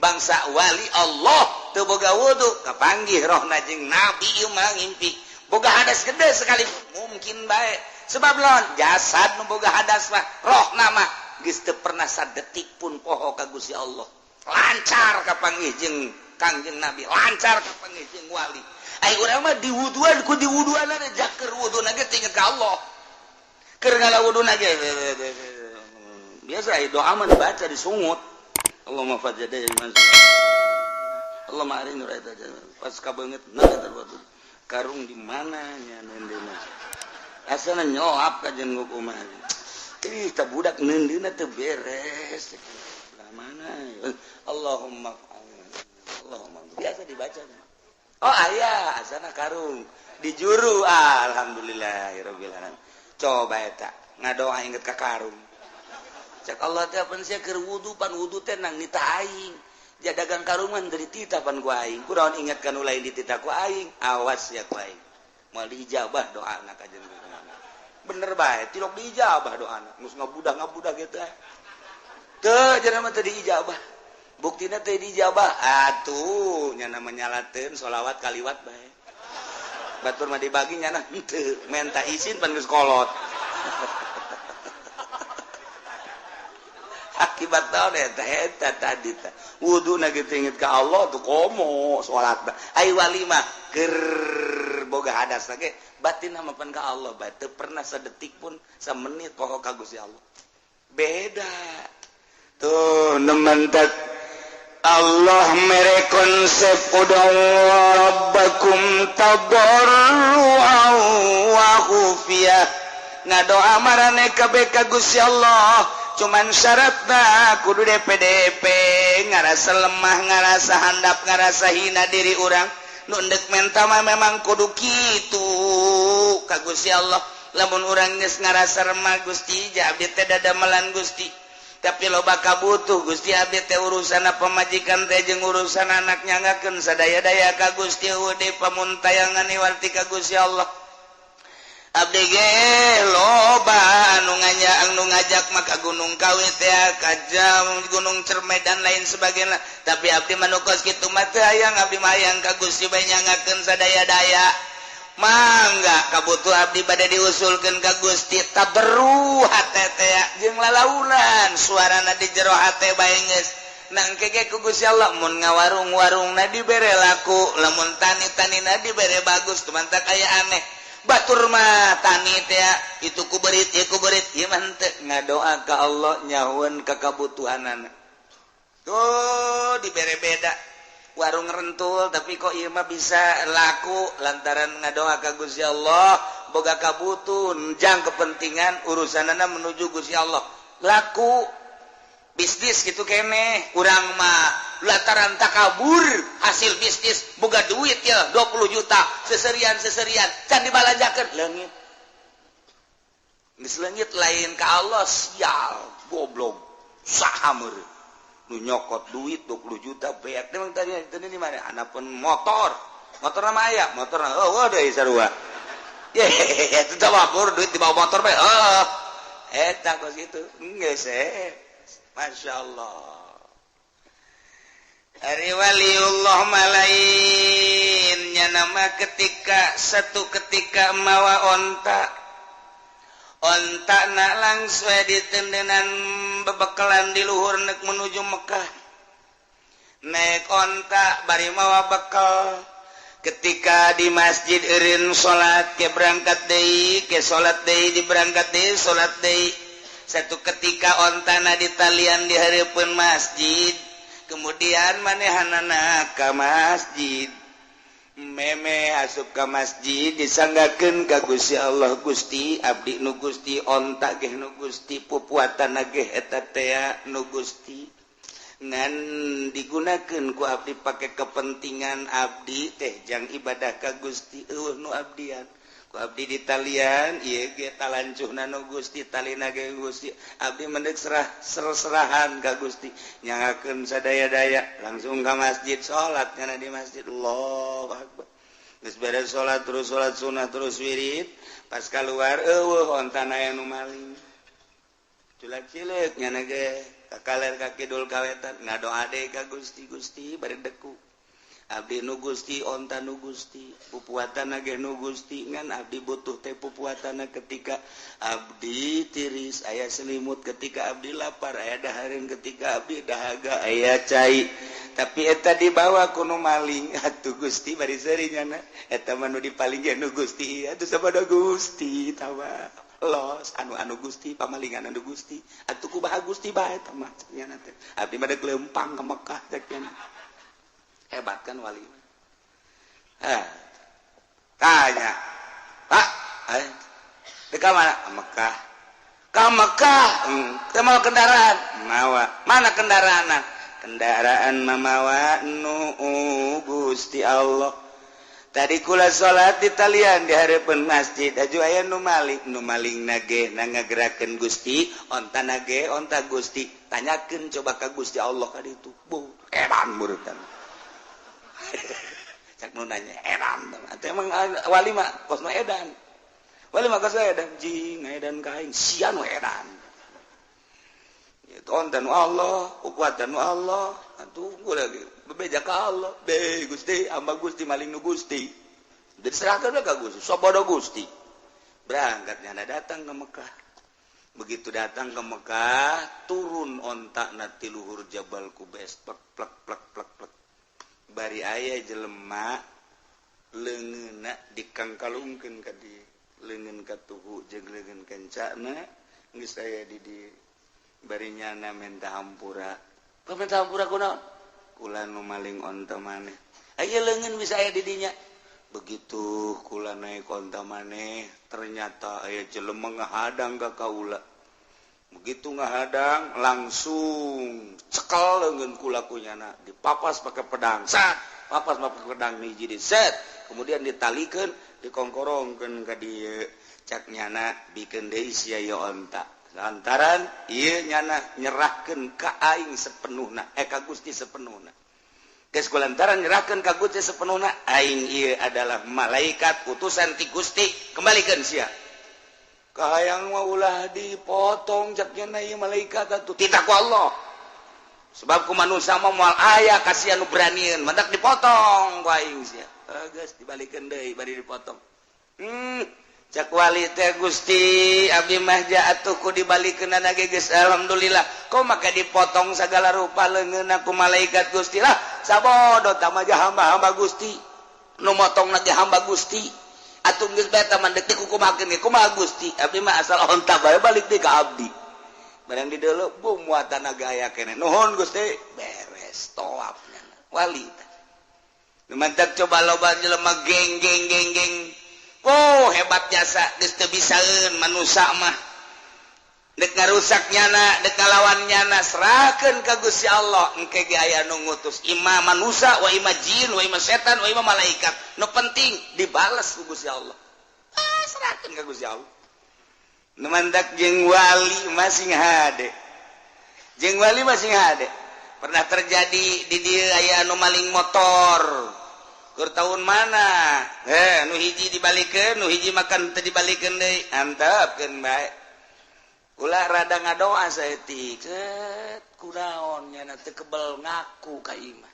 Bangsa wali Allah teu boga wudu kapanggih rohna jeung nabi ieu mah ngimpi. Boga hadas gede sekali mungkin bae. Sebab lawan jasad nu boga hadas mah rohna mah geus teu pernah sadetik pun poho ka Gusti Allah. Lancar kapanggih jeung Kangjeng Nabi lancar kapanggih jeung wali. Ai urang mah diwuduan ku diwuduan jaker wuduna ge inget ka Allah. Keur ngala wuduna ge biasa ai doa mah dibaca disungut. Allahumma fajjada man. Allahumma arini raita pas kabeungeut na eta wudu. Karung di mana nya neundeuna. Asana nyolap ka jeung kumaha. Ih tah budak neundeuna teu beres. Lah mana? Allahumma Allahumma biasa dibaca. Oh ayah asana karung dijuru alhamdulillahirabbil alamin. Coba eta ngadoa inget ka karung. Cek Allah teh pan sia keur wudu pan wudu teh nang nita aing. Dia dagang karungan dari tita pan ku aing. Kunaon inget ka nu lain ditita ku aing. Awas ya ku aing. Moal diijabah doana ka jeung bener bae tilok diijabah doana. Geus ngabudah-ngabudah kitu eh. Teu cenah mah teu diijabah. Buktina teh dijabah atuh nya nama nyalateun sholawat kaliwat bae batur mah dibagi nyana henteu menta izin pan geus kolot akibat naon eta eta tadi teh wuduna ge teu inget ka Allah tuh komo salat ai wali mah keur boga hadas ge batin mah pan ka Allah bae teu pernah sadetik pun samenit poho ka Gusti Allah beda tuh nemen teh Allah mere konsep ud'u rabbakum tadarruan wa khufiyah. Ngadoa marane kabeh ka Gusti Allah, cuman syaratna kudu DPDP, ngarasa lemah, ngarasa handap, ngarasa hina diri urang. Nu endek menta mah memang kudu kitu ka Gusti Allah. Lamun urang geus ngarasa remah, Gusti, ja abdi teh dadamelan Gusti, tapi loba kabutuh Gusti, abdi teh urusan pamajikan teh jeung urusan anak, nyangakeun sadaya-daya ka Gusti, eueuh pamuntayangan iwarti ka Gusti Allah. Abdi ge loba anu nganya, anu ngajak maka Gunung Kawi teh, ka jam Gunung Cerme dan lain sebagainya, tapi abdi mah nu kos kitu mah teu hayang. Abdi mah hayang ka Gusti bae, nyangakeun sadaya-daya. Mangga kabutuh abdi bade diusulkeun ka Gusti. Tabarru hate teh jeung lalaunan suarana di jero hate bae geus nangke ge ku Gusti Allah. Mun ngawarung-warungna dibere laku, lamun tani-tanina dibere bagus. Tumantak aya aneh, batur mah tani teh itu ku berit ieu ku berit, ieu mah henteu. Ngadoa ka Allah, nyahueun ka kabutuhanana tuh dibere beda. Warung rentul, tapi kok ieu mah bisa laku lantaran ngadoa ka Gusti Allah, boga kabutuh jang kepentingan urusanana menuju Gusti Allah, laku bisnis gitu kene. Urang mah lantaran takabur, hasil bisnis boga duit ya 20 juta, seserian seserian can dibalanjakeun, leungit. Geus leungit lain ka Allah. Sial, goblok, saha meureun nu nyokot duit 20 juta beak? Emang tadi tadi di mana anapun motor, motor nama aya motor. Oh, deui sarua. Ye, itu tawabur duit di bawah motor bae. Oh, eta kos kitu geus eh. Masya Allah. Ari waliullah malainnya nama ketika satu ketika mawa onta, onta nak langsung ditendenan bebekalan di luhur nek menuju Mekah, naik onta bari mawa bekal. Ketika di masjid eureun salat, ke berangkat deui, ke salat deui, di berangkat deui, salat deui. Satu ketika ontana ditalian di hareupeun masjid, kemudian manehanana ka masjid, meme asup ka masjid, disanggakeun ka Gusti Allah, "Gusti, abdi nu Gusti, onta ge nu Gusti, pupuatan ge eta tea nu Gusti, ngan digunakeun ku abdi pake kepentingan abdi teh jang ibadah ka Gusti. Eueuh nu abdian ku abdi ditalian ieu ge, talancuhna nu Gusti, talina ge Gusti. Abdi mendek serah serahan ka Gusti, nyangakeun sadaya-daya." Langsung ka masjid, salat nyana di masjid, Allahu akbar. Geus beres salat, terus salat sunah, terus wirid. Pas keluar, eueuh ontana, aya nu maling. Culak cileuk nyana ge ka kaler, ka kidul, ka wetan, ngadoa deui ka Gusti. "Gusti, bari deku, abdi nu Gusti, onta nu Gusti, pupuatan ge nu Gusti, ngan abdi butuh teh pupuatan ketika abdi tiris aya selimut, ketika abdi lapar aya dahareun, ketika abdi dahaga aya cai, tapi eta dibawa ku nu maling. Atuh Gusti, bari seuri nyana, eta mah nu dipaling ge nu Gusti. Atuh sabodo Gusti tawa los anu anu Gusti, pamalingan anu Gusti. Atuh kumaha Gusti bae eta mah?" Nyana teh, "Abdi mah deuk leumpang ka Mekah," cek nyana. Hebat kan wali? Eh, tanya, "Pak, eh, dek ka mana?" "Ka Mekah." "Ka Mekah? Teu mawa kendaraan?" "Mawa." "Mana kendaraan?" "Kendaraan mamawa nu Gusti Allah. Tadi kula salat di talian di hareupeun masjid, aju aya nu maling. Nu maling nage na ngagerakeun Gusti, onta nage onta Gusti. Tanyakeun coba ka Gusti Allah ka ditu." Bu, edan murutan. Cak nu nanya edan. Atuh emang wali mah kosna edan. Wali mah kosna edan, jing edan ka aing, sia nu edan. Itu onta nu Allah, kuatan nu Allah. Atuh gua lagi bebeja ka Allah. "Be Gusti, hamba Gusti, maling nu Gusti." Diserahkan ka Gusti, sabodo Gusti. Berangkatnya datang ke Mekah. Begitu datang ke Mekah, turun onta na ti luhur Jabal Kubes, plek plek plek plek plek. Bari aya jelema leungeunna dikangkalungkeun ka dieu, leungeun katuhu jeung leungeun kencana geus aya di dieu. Bari nyana menta hampura. "Pamenta hampura kunaon?" Kula nu maling onta maneh. Aya leungeun bisa aya di dinya. Begitu kula naik onta maneh, ternyata aya jelema ngahadang ka kaula. Begitu ngahadang langsung cekel leungeun kula ku nyana, dipapas pakai pedang. Sat, papas pakai pedang hiji di set, kemudian ditalikeun, dikongkorongkeun ka dieu. Cak nyana bikeun deui sia ieu onta. Lantaran ieu nyana nyerahkeun ka aing sepenuhna, ka Gusti sepenuhna. Geus kulantaran nyerahkeun ka Gusti sepenuhna, aing ieu adalah malaikat utusan ti Gusti, kembalikeun sia. Kahayang mah ulah dipotong cak nyana ieu malaikat atuh titah ku Allah. Sebab ku manusia mah moal aya kasihan nu beranieun, mantak dipotong ku aing sia. Geus dibalikeun deui bari dipotong. Cak wali teh Gusti abdi mah atuh ku dibalikeunana ge geus alhamdulillah. Kok maka dipotong sagala rupa leungeunna ku malaikat Gusti lah. Sabodo tah mah hamba-hamba Gusti. Nu motongna ge hamba Gusti. Atuh geus bae tah mah deuk dikukumakeun ge kumaha Gusti. Abdi mah asal onta bae balik deui ka abdi. Barang di deuleu bum muatana ge aya keneh. Nuhun Gusti, beres tawaf wali teh. Nu mantak coba loba jelema geng geng geng geng. Oh hebat jasa geus teu bisaeun manusa mah dek ngarusak nyana dek ngalawan nyana serahkeun ka Gusti Allah engke ge aya nu ngutus ima manusa wa ima jin wa ima setan wa ima malaikat nu penting dibales ku Gusti Allah. Serahkeun ka Gusti Allah. Nu mantak jeung wali masing hade, jeung wali masing hade. Pernah terjadi di dieu aya nu maling motor. Keur tahun mana? Nu hiji dibalikeun, nu hiji makan teu dibalikeun deui. Antepkeun bae. Ulah rada ngadoa saeutik. Set kunaon nyana teu kebel ngaku ka imah.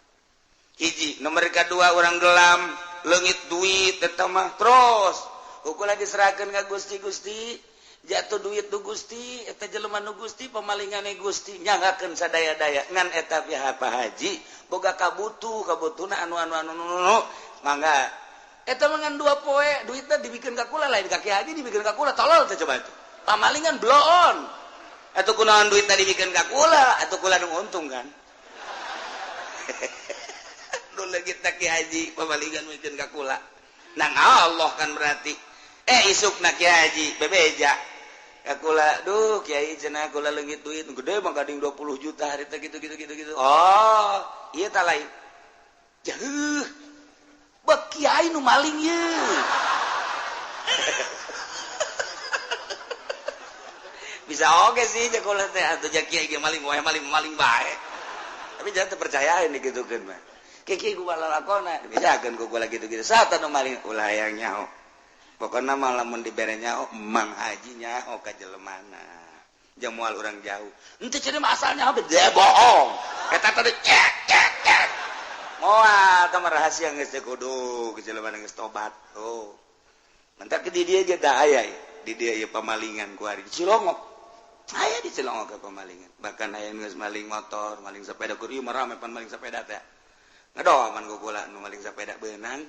Hiji, nomor kadua urang gelam, leungit duit eta mah terus. Ukur diserahkeun ka Gusti, Gusti jatuh duit nu Gusti, eta jelema nu Gusti, pemalingane Gusti, nyanggakeun sadaya-daya ngan eta pihak Pak Haji boga kabutuh, kabutuhna anu anu anu anu mangga. Eta mah ngan 2 poe duitna dibikeun ka kula, lain ka Ki Haji dibikeun ka kula, tolol teh coba itu. Pamalingan bloon. Atuh kunaon duitna dibikeun ka kula, atuh kula nu untung kan. Nu leungit Ki Haji pamalingan mikeun ka kula. Nang Allah kan berarti. Isukna Ki Haji bebeja. Kula duh kiai cenah kula leungit duit gede mah gading 20 juta hari teh gitu gitu gitu gitu. Oh, ieu tah lain. Jauh. Bek kiai nu maling ye. Bisa oge sih jeung kula teh atuh ja kiai ge maling wae maling bae. Tapi jangan terpercayain digitukeun mah. Kiai ku lalakona dibejakeun ku kula gitu-gitu. Saha nu maling ulah hayang nyaho. Pokokna mah lamun dibere nyaho Mang Haji nyaho ka jelemana. Jeung moal urang jauh. Henteu cenah mah asalnya bede bohong. Eta tadi cek cek cek. Moal tah mah rahasia geus teh kudu ke jelemana geus tobat. Oh. Mantak di dieu ge da aya di dieu ieu pamalingan ku ari di Cilongok. Aya di Cilongok ke pamalingan. Bahkan aya geus maling motor, maling sepeda kur ieu mah rame pan maling sepeda teh. Ngadoaman ku kula nu maling sepeda beunang.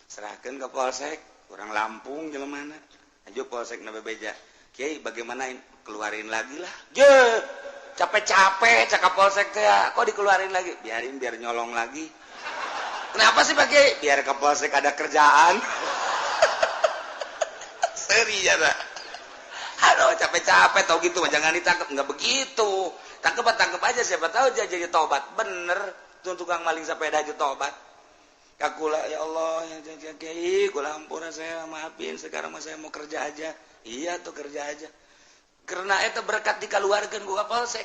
Serahkeun ka polsek. Orang Lampung jelemana aja polsek na bebeja kiai bagaimana keluarin lagi lah je capek-capek cakap polsek teh kok dikeluarin lagi biarin biar nyolong lagi kenapa sih Pak Kiai biar ke polsek ada kerjaan. Seri ya aduh capek-capek tau gitu jangan ditangkap nggak begitu tangkep aja siapa tahu dia jadi tobat bener tuh tukang maling sepeda aja tobat. Kakula ya Allah ya kiai kula ampura saya maafin sekarang mah saya mau kerja aja. Iya tuh kerja aja. Karena eta berkat dikeluarkeun ku polsek.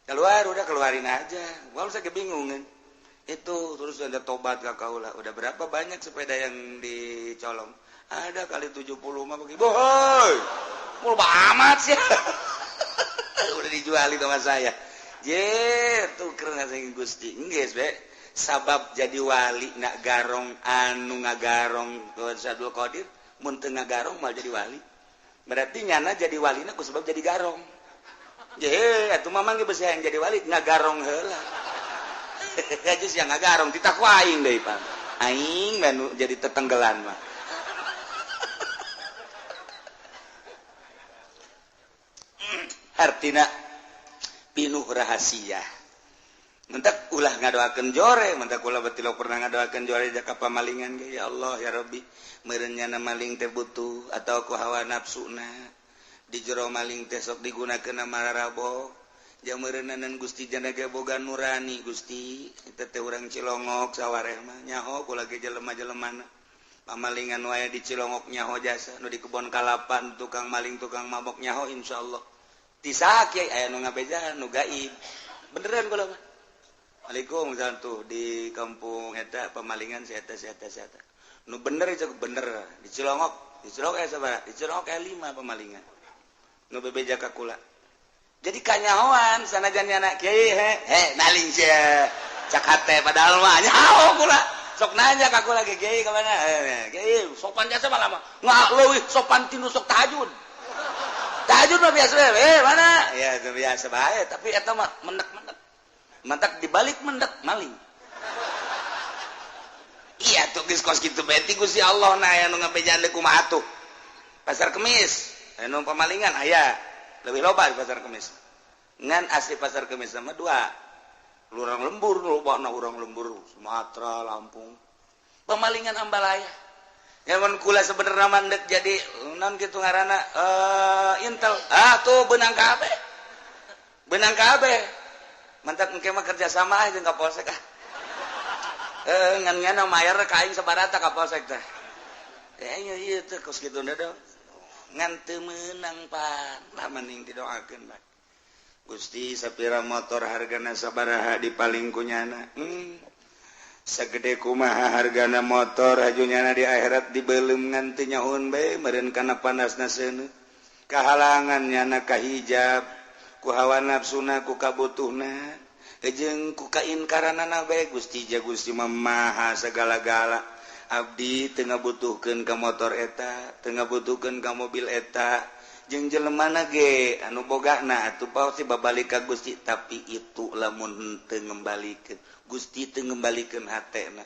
Keluar udah keluarin aja. Polsek kebingungan. Itu terus ada tobat ka kaula. Udah berapa banyak sepeda yang dicolong? Ada kali 70 mah begitu. Bohoi. Mul amat sih. Udah dijualin sama saya. Je tuh karena saya Gusti. Geus be. Sabab jadi wali nak garong anu ngagarong Abdul Qadir mun teu ngagarong mal jadi wali berarti nyana jadi walina ku sebab jadi garong je atuh mamang ge beusi hayang jadi wali ngagarong heula geus yang ngagarong titah ku aing deui Pak aing mah jadi tetenggelan mah. Artina pinuh rahasia. Mentak Ulah ngadoakeun jore, mantap kula batilok pernah ngadoakeun jore jaka pamalingan ge, ya Allah ya Rabbi, meureun nyana maling teh butuh atau ku hawa nafsuna. Di jero maling teh sok digunakeun mararabo. Jang meureunnanan Gusti jana ge boga nurani Gusti, eta teh urang Cilongok sawareh mah nyaho kula ge jelema-jelemana. Pamalingan wae di Cilongok nyaho jasa, nu di kebon kalapan tukang maling tukang mabok nyaho insyaallah. Ti saha kiai aya nu ngabejaan nu gaib. Beneran kula mah. Waalaikumsalam tuh di kampung eta pemalingan si eta si eta si eta. Nu bener itu bener di Cilongok aya sabaraha? Di Cilongok aya 5 pemalingan. Nu bebeja ka kula. Jadi kanyahoan sanajan nyana kiai he maling sia. Cak hate padahal mah nyaho kula. Sok nanya ka kula ge kiai ka mana? Kiai sopan jasa mah lama. Nggak leuwih sopan tinu sok tahajud. Tahajud mah biasa mana? Ya itu biasa bae tapi eta mah menek-menek. Mantak dibalik mendak maling. Iya tuh geus kos kitu bae ti Gusti Allah na aya nu ngabejaan deui kumaha atuh. Pasar Kemis aya nu pamalingan aya leuwih loba di Pasar Kemis. Ngan asli Pasar Kemis sama dua. Urang lembur lobana urang lembur Sumatera, Lampung. Pemalingan ambalaya. Nyaman kula sebenarnya mandek jadi naon kitu ngaranna intel. Ah tuh beunang kabeh. Beunang kabeh. Mantap engke mah kerja sama jeung ka polsek ah. Ngan nyana mayar ka aing sabarata ka polsek teh. Ieu teh kos kitu da. Ngan teu meunang pan. Lah mending didoakeun bae. Gusti sapira motor hargana sabaraha dipaling ku nyana. Sagede kumaha hargana motor aju nyana di akhirat dibeuleum ngan teu nyahoeun bae meureun kana panasna seuneu. Kahalangan nyana ka hijab. Ku hawa nafsuna ku kabutuhna jeung ku kainkaranana bae Gusti ja Gusti mah maha sagala-gala abdi teu ngabutuhkeun ka motor eta teu ngabutuhkeun ka mobil eta jeung jelemana ge anu bogana atuh pasti babalik ka Gusti tapi itu lamun teu ngembalikeun Gusti teu ngembalikeun hatena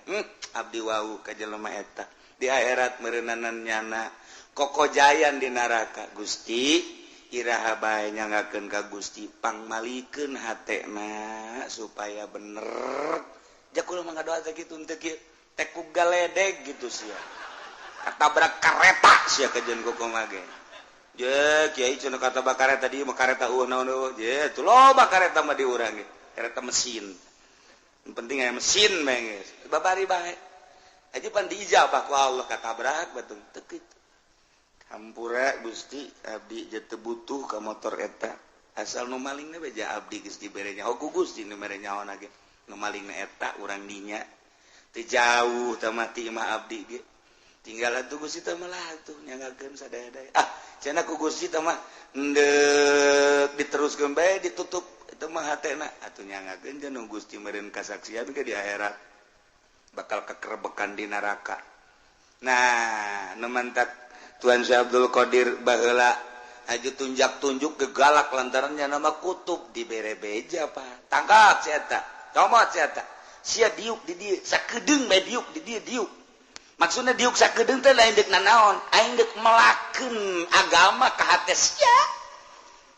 abdi wau ka jelema eta di akhirat meureunanan nyana kokojayan di neraka Gusti iraha bae nyangakeun ka Gusti pangmalikeun hatena supaya bener. Ja kula mah ngadoa teh kitu teu kieu teh ku galedeg gitu sia. Katabrak kareta sia kajeun kumaha ge. Je kiai cenah katabrak kareta dieu mah kareta eueuh naon eueuh. Je tuh loba kareta mah di urang ge. Kareta mesin. Yang penting aya mesin bae geus. Babari bae. Aja pan diijabah ku Allah katabrak batung teu kitu. Hampura Gusti abdi je teu butuh ka motor eta asal nu malingna we ja abdi geus dibere nyaho ku Gusti nu mere nyaho ge nu malingna eta urang dinya teu jauh teh mah ti imah abdi ge tinggal atuh Gusti teh mah lah atuh nyangakeun sadaya-daya ah cenah ku Gusti teh mah endek diteruskeun bae ditutup eta mah hatena atuh nyangakeun jeung nu Gusti meureun kasaksian ke di akhirat bakal kekerebekan di neraka. Nah nu mantak Tuan Syekh Abdul Qadir baheula aju tunjak-tunjuk gegalak lantarannya nama kutub dibere beja pak tangkap si eta comot si eta sia diuk di dieu sakedeung bae diuk di dieu diuk maksudna diuk sakedeung teh lain deuk nanaon aing deuk melakeun agama ka hate sia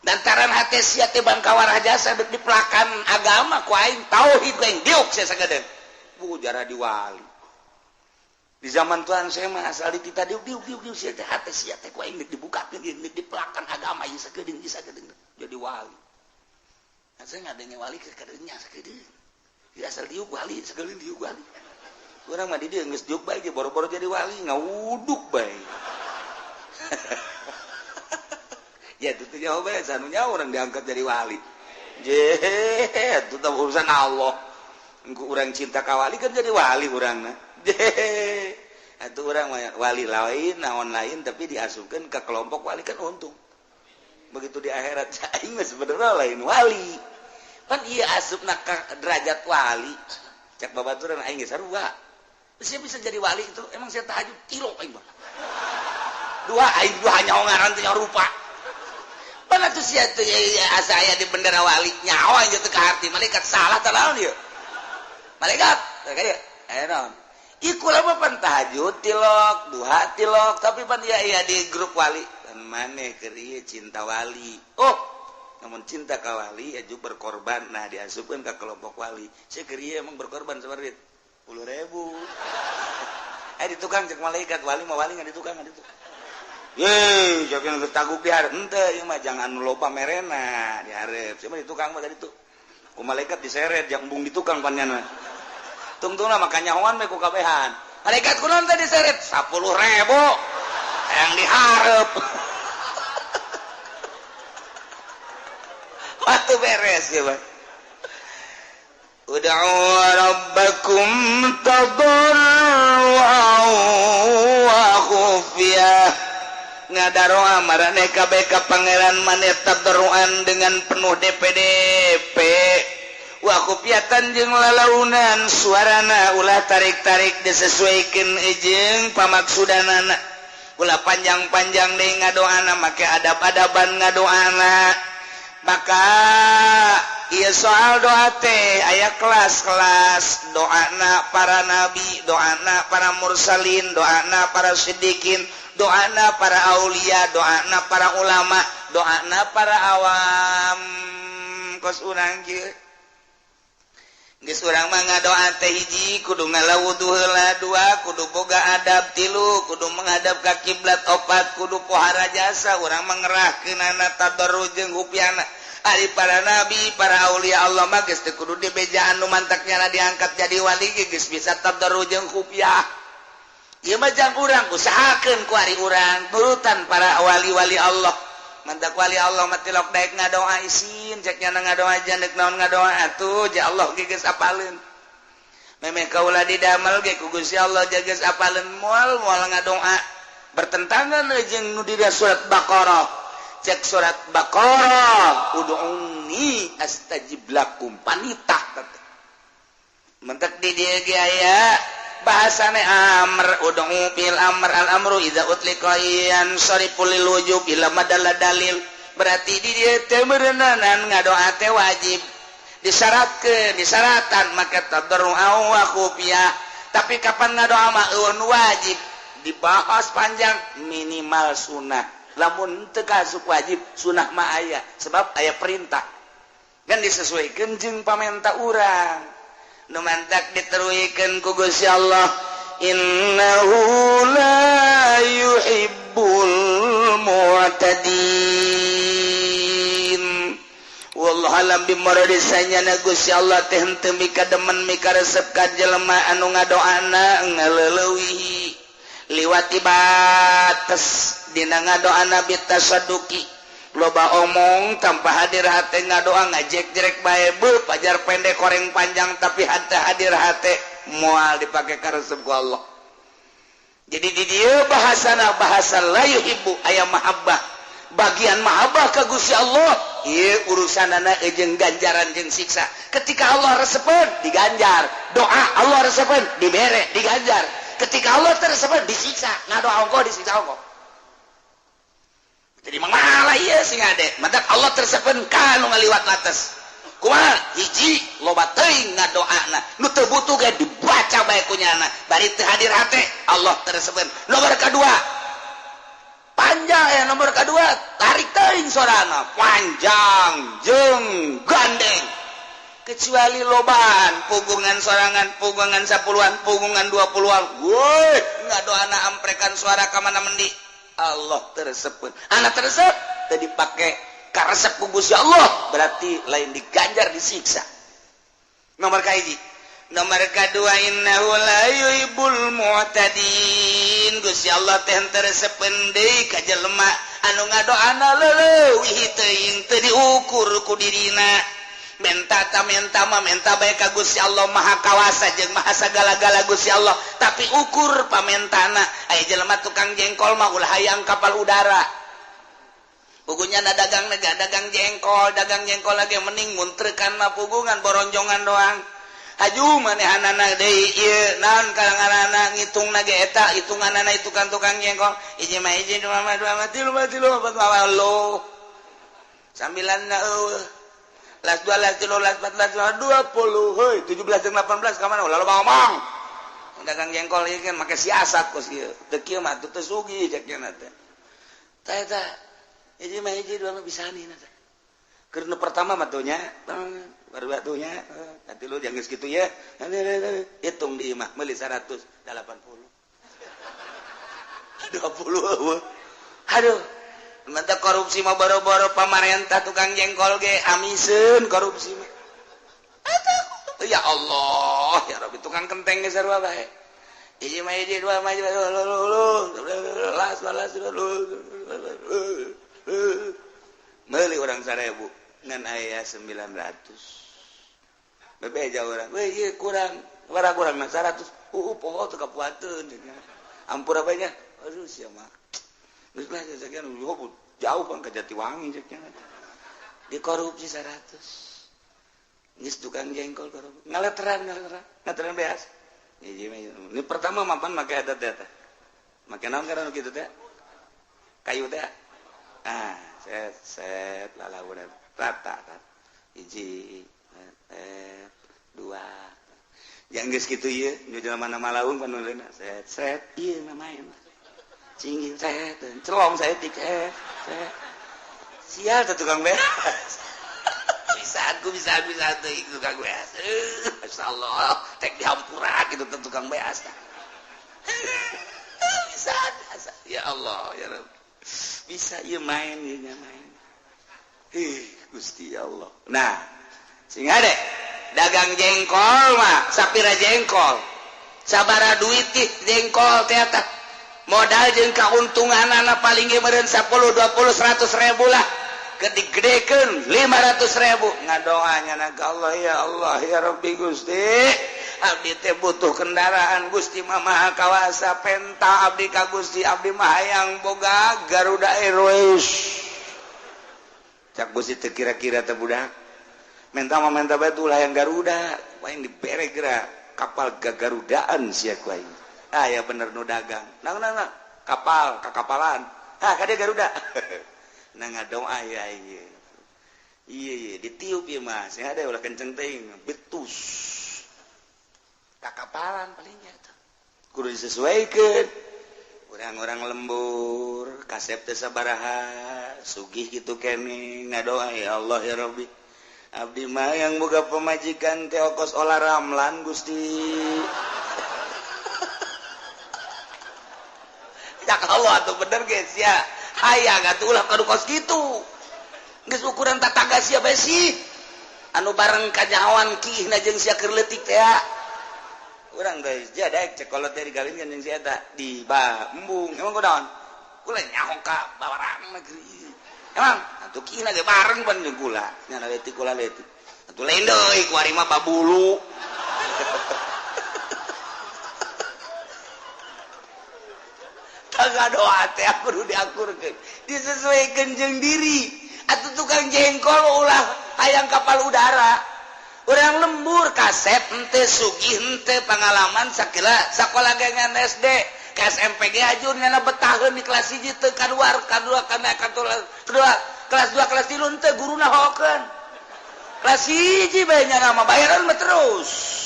lantaran hate sia teh bangkawarah jasa deuk dipelakan agama ku aing tauhid aing diuk sia sakedeung bu jara diwali. Di zaman Tuhan saya mah asal ditita diuk diuk diuk diuk sia teh hate sia teh ku aing deuk dibukakeun deuk dipelakan agama ieu sakedeung ieu sakedeung jadi wali. Nah, saya ngadenge wali ke kadeunya sakedeung. Di asal diuk wali sakedeung diuk wali. Urang mah di dieu geus diuk bae ge boro-boro jadi wali ngawuduk bae. Ya itu teh nyaho bae sanunya urang diangkat jadi wali. Je itu teh urusan Allah. Engku urang cinta ka wali kan jadi wali urangna. Atau orang wali lain naon lain tapi diasupkan ke kelompok wali kan untung begitu di akhirat aing mah sebenarnya lain wali pan ieu asupna ka derajat wali cek babaturan aing geus sarua saya bisa jadi wali itu emang saya tahajud tilok aing mah dua aing dua nyaho ngaran teh nyaho rupa pan atuh sia teh asa aya di bendera wali nyaho aing teh ka harti malaikat salah teh naon ieu malaikat kayak aya naon iku lama pan tahajud tilok duha tilok tapi pan iya iya di grup wali dan maneh keur ieu cinta wali oh Namun cinta ka wali aju berkorban, nah diasupkeun ka kelompok wali. Saya ieu emang berkorban seperti 10.000. Eh di tukang cek malaikat wali mah wali nggak di tukang nggak di tukang. Ye, jangan taguk diharep henteu ieu mah jangan loba merena diharep. Siapa di tukang mah tadi tuh. Ku malaikat diseret jang embung di tukang panjana. Tungtungna maka nyahoan we ku kabehan. Malaikat kunaon teh diseret 10.000 yang diharep. Waktu beres ya, Pak. Ud'u rabbakum tadarruan wa khufyah. Ngadaroa marane kabeh ka pangeran maneh tadarruan dengan penuh DPDP. Wa khufyatan jeung lalaunan suarana ulah tarik-tarik disesuaikeun jeung pamaksudanana. Ulah panjang-panjang deui ngadoana make adab-adaban ngadoana. Maka ieu soal doa teh aya kelas-kelas doana para nabi, doana para mursalin, doana para siddiqin, doana para aulia, doana para ulama, doana para awam. Kos urang kieu geus urang mah ngadoa teh hiji kudu ngalawudu heula, dua kudu boga adab, tilu kudu menghadap ka kiblat, opat kudu pohara jasa urang mah ngerahkeunana tadarru jeung hupiana. Ari para nabi, para aulia Allah mah geus teu kudu dibejaan nu mantaknya diangkat jadi wali ge geus bisa tadarru jeung hupiah. Ieu mah jang urang usahakeun ku ari urang nurutan para wali-wali Allah. Mantak wali Allah mah tilok daek ngadoa isin cek nya ngadoa jan deuk naon ngadoa atuh ja Allah ge geus apaleun. Memeh kaula didamel ge ku Gusti Allah ja geus apaleun moal moal ngadoa bertentangan jeung nu di surat Baqarah. Cek surat Baqarah ud'uni astajib lakum panitah mentek di dieu ge aya bahasane amr ud'u bil amr al amru idza utliqa yansarifu lil wujub ila madalla dalil. Berarti di dieu teh meureunanan ngadoa teh wajib disyaratkeun disyaratan maka tadarru wa khufiyah. Tapi kapan ngadoa mah eueun wajib dibahas panjang minimal sunah. Lamun teu kasuk wajib sunah mah aya sebab aya perintah kan disesuaikan jeung pamenta urang. Nu mantak diteruikeun ku Gusti Allah innahu la yuhibbul mu'tadin. Wallahu alam bimuradi sanyana Gusti Allah teh henteu mika demen mika resep ka jelema anu ngadoana ngaleuleui liwati bates dina ngadoana bitasaduki loba omong tanpa hadir hate ngadoa ngajek-jerek bae beuh pajar pendek koreng panjang tapi hate hadir hate moal dipake karesep ku Allah. Jadi di dieu bahasana bahasa la yuhibbu aya mahabbah, bagian mahabbah ka Gusti Allah ieu urusanana jeung ganjaran jeung siksa. Ketika Allah resepeun diganjar, doa Allah resepeun dibere diganjar. Ketika Allah teresepeun disiksa, ngadoa ongkoh disiksa ongkoh. Jadi malah ieu sing ade, matak Allah tersepen ka nu ngaliwat lates. Kumaha? Hiji loba teuing ngadoana, nu teu butuh ge dibaca bae ku nyana, bari teu hadir hate Allah tersepen. Nomor kadua panjang ya nomor kadua tarik teuing sorana panjang jeung gandeng. Kecuali lobaan pugungan sorangan, pugungan 10-an, pugungan 20-an. Woi, ngadoana amprekan suara ka mana mendi. Allah tersebut anak tersebut tadi pakai karesep ku Gusti Allah berarti lain diganjar disiksa. Nomor kahiji. Nomor kadua innahu la yuhibbul mu'tadin. Gusti Allah teh teresepeun deui ka jelema anu ngadoana leuwih teuing teu diukur ku dirina. Menta ta menta mah menta bae ka Gusti Allah Maha Kawasa jeung Maha sagala-gala Gusti Allah, tapi ukur pamentana. Aya jelema tukang jengkol mah ulah hayang kapal udara. Pugunya na dagang nega dagang jengkol lagi mending muntrekan mah pugungan boronjongan doang. Haju manehanana deui ieu naon kalanganana ngitungna ge eta hitunganana itu kan tukang jengkol. Hiji mah hiji dua mah dua mah tilu mah tilu opat mah walu. Sambilanna eueuh. Las 2, las 3, las 4, las 5, 20, heuy, 17 jeung 18 ka mana? Ulah loba ngomong. Dagang jengkol ieu kan make siasat kos ieu. Teu kieu mah teu sugih cek nya teh. Tah eta. Hiji mah hiji dua mah bisani teh. Keur nu pertama mah tuh nya, baru atuh nya, nanti lu jangan geus kitu ya. Hitung di imah meuli 180. 20 eueuh. Aduh, mantap korupsi mah boro-boro pamarentah tukang jengkol ge amiseun korupsi mah. Atuh, ya Allah, ya Rabbi tukang kenteng ge sarua bae. Hiji mah hiji, dua mah las las meuli urang 1000 ngan aya 900. Bebeja urang, weh ieu kurang, warah kurang mah 100. Poho teu kapuateun. Ampura bae nya. Aduh sia mah. Geus lah sakian jauh bang ke Jatiwangi ceknya. Dikorupsi 100. Geus tukang jengkol korupsi. Ngaleteran ngaleteran beas. Ini pertama mapan make eta teh. Make naon karena kitu teh? Kayu teh. Ah, set set lalaunan rata kan. Hiji, dua. Yang geus kitu ieu, nu jelema mana malaung panuleuna set set ieu main. Cingin set, celong saya tik set. Sial teh tukang beas. Bisa aku bisa teh tukang beas. Masyaallah, tek dihampura kitu teh tukang beas. Bisa, ya Allah, ya Rabb. Bisa ieu main ieu nya main. Ih, Gusti Allah. Nah, sing ade dagang jengkol mah sapira jengkol. Sabara duit teh jengkol teh eta. Modal jeung kauntunganana paling ge meureun 10, 20, 100 ribu lah. Gede-gedekeun 500 ribu. Ngadoa nya ka Allah, ya Allah, ya Rabbi Gusti. Abdi teh butuh kendaraan Gusti mah maha kawasa penta abdi ka Gusti abdi mah hayang boga Garuda Airways. Cak Gusti teh kira-kira teh budak. Menta mah menta bae tuh hayang Garuda, paling dibere geura kapal gagarudaan sia ku aing. Ah ya bener nu dagang. Nang nang nang kapal kakapalan. Ah kade Garuda. Nah ngadoa ya ieu. Ieu ieu ditiup ieu mah, sing ada ulah kenceng teuing, betus. Kakapalan palingnya tuh. Kudu disesuaikeun. Urang-urang lembur, kasep teh sabaraha, sugih kitu keneh ngadoa ya Allah ya Rabbi. Abdi mah yang boga pemajikan teh okos olah ramlan Gusti. Ya Allah atuh bener guys ya. Hayang atuh ulah kadu kos kitu. Geus ukuran tataga sia bae sih. Anu bareng kanyahoan kiihna jeung sia keur leutik teh. Urang teh sia daek cek kolot teh digawinkeun jeung si eta di embung. Emang kunaon? Kula nyaho ka babarang negeri. Emang atuh kiihna ge bareng pan jeung kula. Nya leutik kula leutik. Atuh lain deui ku ari mah babulu. Tangga doa teh kudu diakurkeun, disesuaikan jeung diri. Atuh tukang jengkol ulah hayang kapal udara. Urang lembur kasep henteu sugih henteu pengalaman sakila sakola ge ngan SD, ka SMP ge ajur nyana betaheun di kelas 1 teu kaluar, kadua kana kedua, kelas 2 kelas 3 henteu guruna hokeun. Kelas 1 bae nyana mah bayaran mah terus.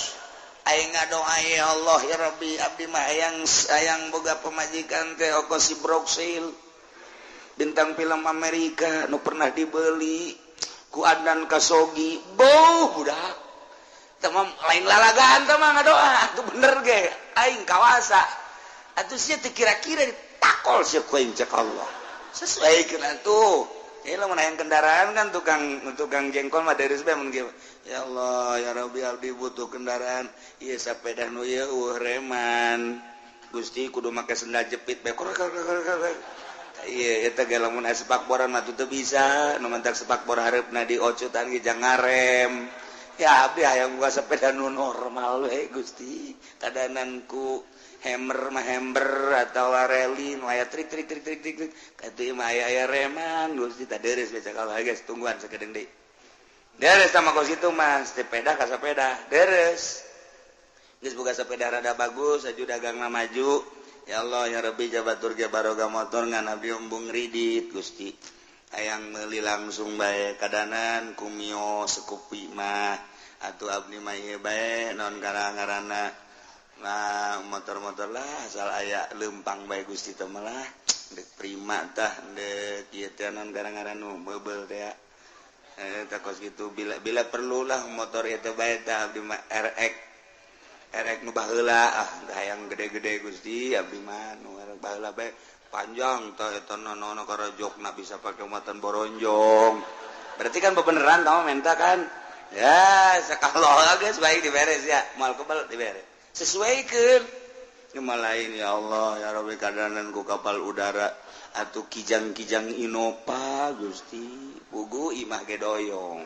Aing ngadoa ya Allah ya Rabbi abdi mah hayang boga pemajikan teh oko si Broksil bintang film Amerika nu pernah dibeli ku Adnan Kasogi boh budak teh mah lain lalagaan teh mah ngadoa atuh bener ge aing kawasa atuh sia teh kira-kira ditakol sia ku aing cek Allah sesuaikeun atuh. Ini lamun hayang kendaraan kan tukang jengkol mah deres bae mun kieu. Ya Allah ya Rabbi abdi butuh kendaraan. Ieu sapeda nu ieu eueuh reman. Gusti kudu make sendal jepit bae. Ieu eta ge lamun aya sepakboran mah teu bisa, nu mantak sepakbor hareupna diocutan ge jang ngarem. Ya abdi hayang boga sepeda nu normal we Gusti. Kadanan ku hammer mah hammer atawa reli nu aya trik trik trik trik trik katuh mah aya aya reman Gusti tah deres bae cakal guys tungguan sakedeung deui deres sama kos kitu mah sepeda ka sepeda deres geus boga sepeda rada bagus aju dagangna maju ya Allah ya Rabbi jabatur ge baroga motor ngan abdi embung ridit Gusti hayang meuli langsung bae kadanan ku Mio Scoopy mah atuh abdi mah ieu bae naon ngaranna. Nah motor-motor lah asal aya lempang bae Gusti teh mah lah dek prima tah dek ieu teh naon gara-gara nu meubel teh Takos gitu bila bila perlulah motor itu bae tah abdi mah RX RX nu baheula ah hayang gede-gede Gusti abdi mah nu baheula bae panjang tah eta nono karajokna bisa pake muatan boronjong. Berarti kan bebeneran kamu minta kan? Ya, sakalo geus baik diberes ya, moal kebel dibere. Sesuaikeun. Cuma lain ya Allah ya Rabbi kadanan ku kapal udara atau kijang-kijang Innova Gusti pugu imah ge doyong.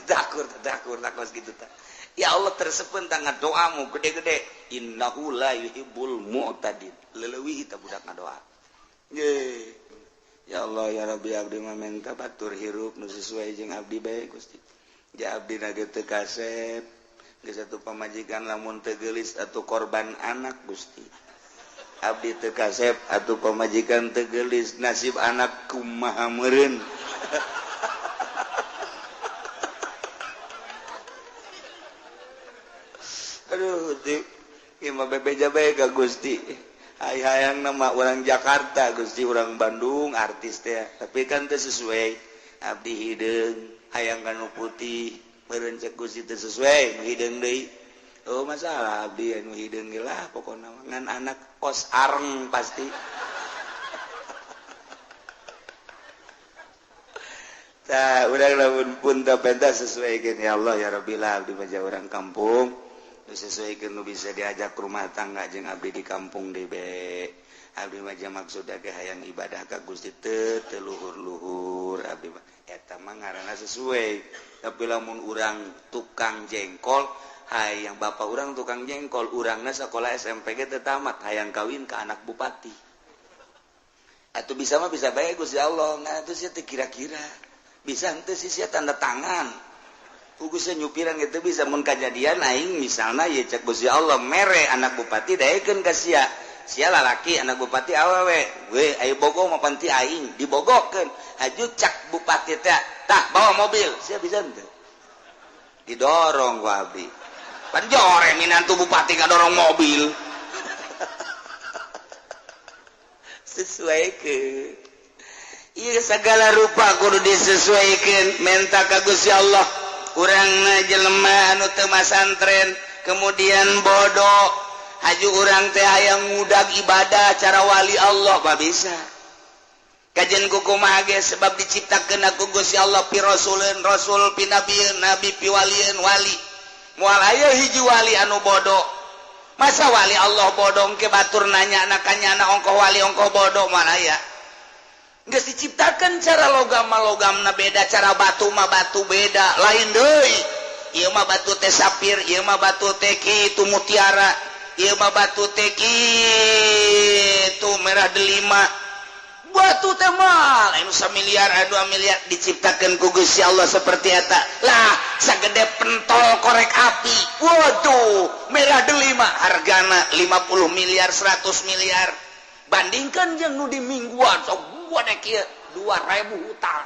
Takur takur takos gitu ta. Ya Allah tersepen tangan doamu gede-gede innahu la yuhibbul mu'tadin. Leleuwih ta budak ngadoa. Ye. Ya Allah ya Rabbi abdi mah menta batur hirup nu sesuai jeung abdi bae Gusti. Ja abdi na ge teu kasep. Geus satu pamajikan lamun teu geulis atuh korban anak Gusti. Abdi teu kasep atuh pamajikan teu geulis nasib anak kumaha meureun. Aduh ti ieu mah bebeja bae ka Gusti. Ai hayang nama urang Jakarta Gusti urang Bandung artis teh tapi kan teu sesuai abdi hideung hayang kanu putih meureun cek Gusti teu sesuai nu hideung deui. Oh masalah abdi anu hideung ge lah pokona ngan anak kos areng pasti. Tah urang lamun pun teu pentas sesuaikeun ya Allah ya Rabbi lah abdi mah urang kampung nu sesuaikeun nu bisa diajak rumah tangga jeung abdi di kampung deui be. Abdi mah maksud ge hayang ibadah ka Gusti teu teu luhur-luhur abdi mah eta mah ngaranna sesuai. Tapi lamun urang tukang jengkol hayang bapak urang tukang jengkol urangna sekolah SMP ge teu tamat hayang kawin ka anak bupati. Atuh bisa mah bisa bae Gusti Allah ngan atuh sia teu kira-kira. Bisa henteu sih sia tanda tangan. Gusti nyupiran gitu bisa mun kajadian aing misalna ye cek Gusti Allah mere anak bupati daekeun ka sia. Sia lalaki anak bupati awewe. We aya bogo mah panti aing dibogokeun. Haju cak bupati teh tah bawa mobil. Sia bisa henteu? Didorong ku abdi. Pan jore minantu bupati ngadorong mobil. Sesuaikeun. Ieu segala rupa kudu disesuaikeun menta ka Gusti Allah. Urangna jelema anu teu masantren kemudian bodoh. Haju urang teh hayang ngudag ibadah cara wali Allah mah bisa. Kajen kumaha ge sebab diciptakeun ku Gusti Allah pi rasuleun rasul pi nabieun nabi pi walieun wali. Moal aya hiji wali anu bodoh. Masa wali Allah bodoh ke batur nanya na kanyana ongkoh wali ongkoh bodoh moal aya. Geus diciptakeun cara logam mah logamna beda, cara batu mah batu beda, lain deui. Ieu mah batu teh sapir, ieu mah batu teh kitu mutiara, ieu mah batu teh kitu merah delima. Batu teh mah lain samiliar, 2 miliar diciptakeun ku Gusti Allah seperti eta. Lah, sagede pentol korek api. Waduh, merah delima hargana 50 miliar, 100 miliar. Bandingkan jeung nu di mingguan sok gua dek ieu 2000 hutang.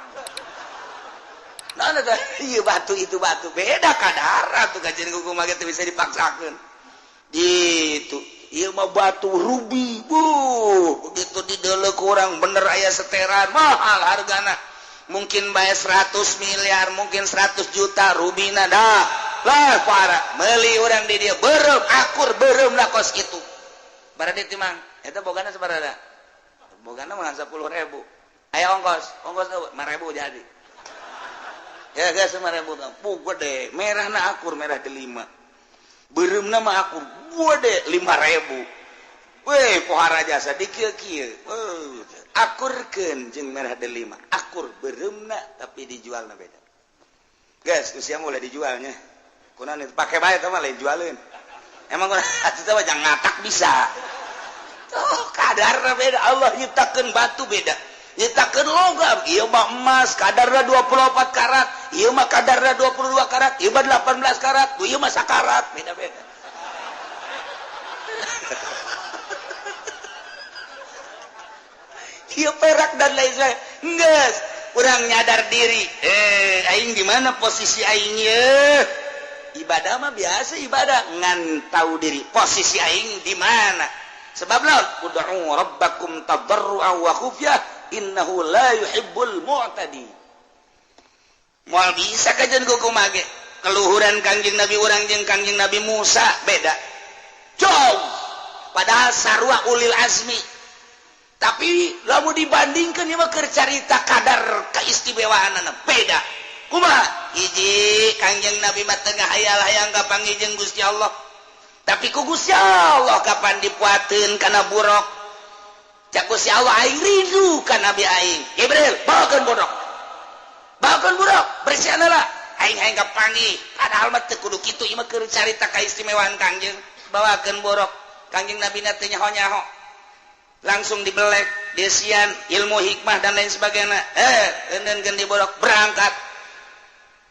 Nah, ieu batu itu batu beda kadar atuh kajian kumaha ge teu bisa dipaksakeun. Gitu. Ieu mah batu rubi. Buh, begitu dideuleu kurang bener aya seteran mahal hargana. Mungkin bae 100 miliar, mungkin 100 juta rubina dah. Lah para meuli urang di dieu beureum akur beureum lah kos kitu. Baradi timang, eta bogana sabaraha? Bogana mah 10.000. Aya ongkos, ongkos 5.000 jadi. Ya guys, 5.000. Puh gede, merahna akur merah delima. Beureumna mah akur gede 5.000. Weh, pohara jasa di kieu-kieu. Akurkeun jeung merah delima. Akur beureumna tapi dijualna beda. Guys, usia mulai dijualnya. Kunaon itu pake bae teh mah lain jualeun. Emang kunaon atuh teh jangan ngatak bisa. Oh, kadarna beda. Allah nyiptakeun batu beda. Nyiptakeun logam, ieu mah emas kadarna 24 karat, ieu mah kadarna 22 karat, ieu mah 18 karat, ieu mah sakarat, beda-beda. Ieu perak dan lain sebagainya. Geus, urang nyadar diri. Aing di mana posisi aing ye? Ibadah mah biasa ibadah, ngan tahu diri posisi aing di mana. Sebab lawan ud'u rabbakum tadarruan wa khufyah innahu la yuhibbul mu'tadin. Moal bisa kajian ku kumaha ge. Keluhuran Kangjeng Nabi urang jeung Kangjeng Nabi Musa beda. Jauh. Padahal sarua ulil azmi. Tapi lamun dibandingkeun ieu mah keur carita kadar keistimewaanana beda. Kumaha? Hiji Kangjeng Nabi mah teu ngahayal-hayang kapanggih jeung Gusti Allah. Tapi ku Gusti Allah kapan dipuateun kana buruk. Cak Gusti Allah aing rindu ka Nabi aing. Jibril bawakeun buruk. Bawakeun buruk, bersihan heula. Aing hayang kapanggih. Padahal mah teu kudu kitu ieu mah keur carita kaistimewaan Kangjeng. Bawakeun buruk. Kangjeng Nabi na teu nyaho-nyaho. Langsung dibelek, desian, ilmu hikmah dan lain sebagainya. Eundeunkeun di buruk berangkat.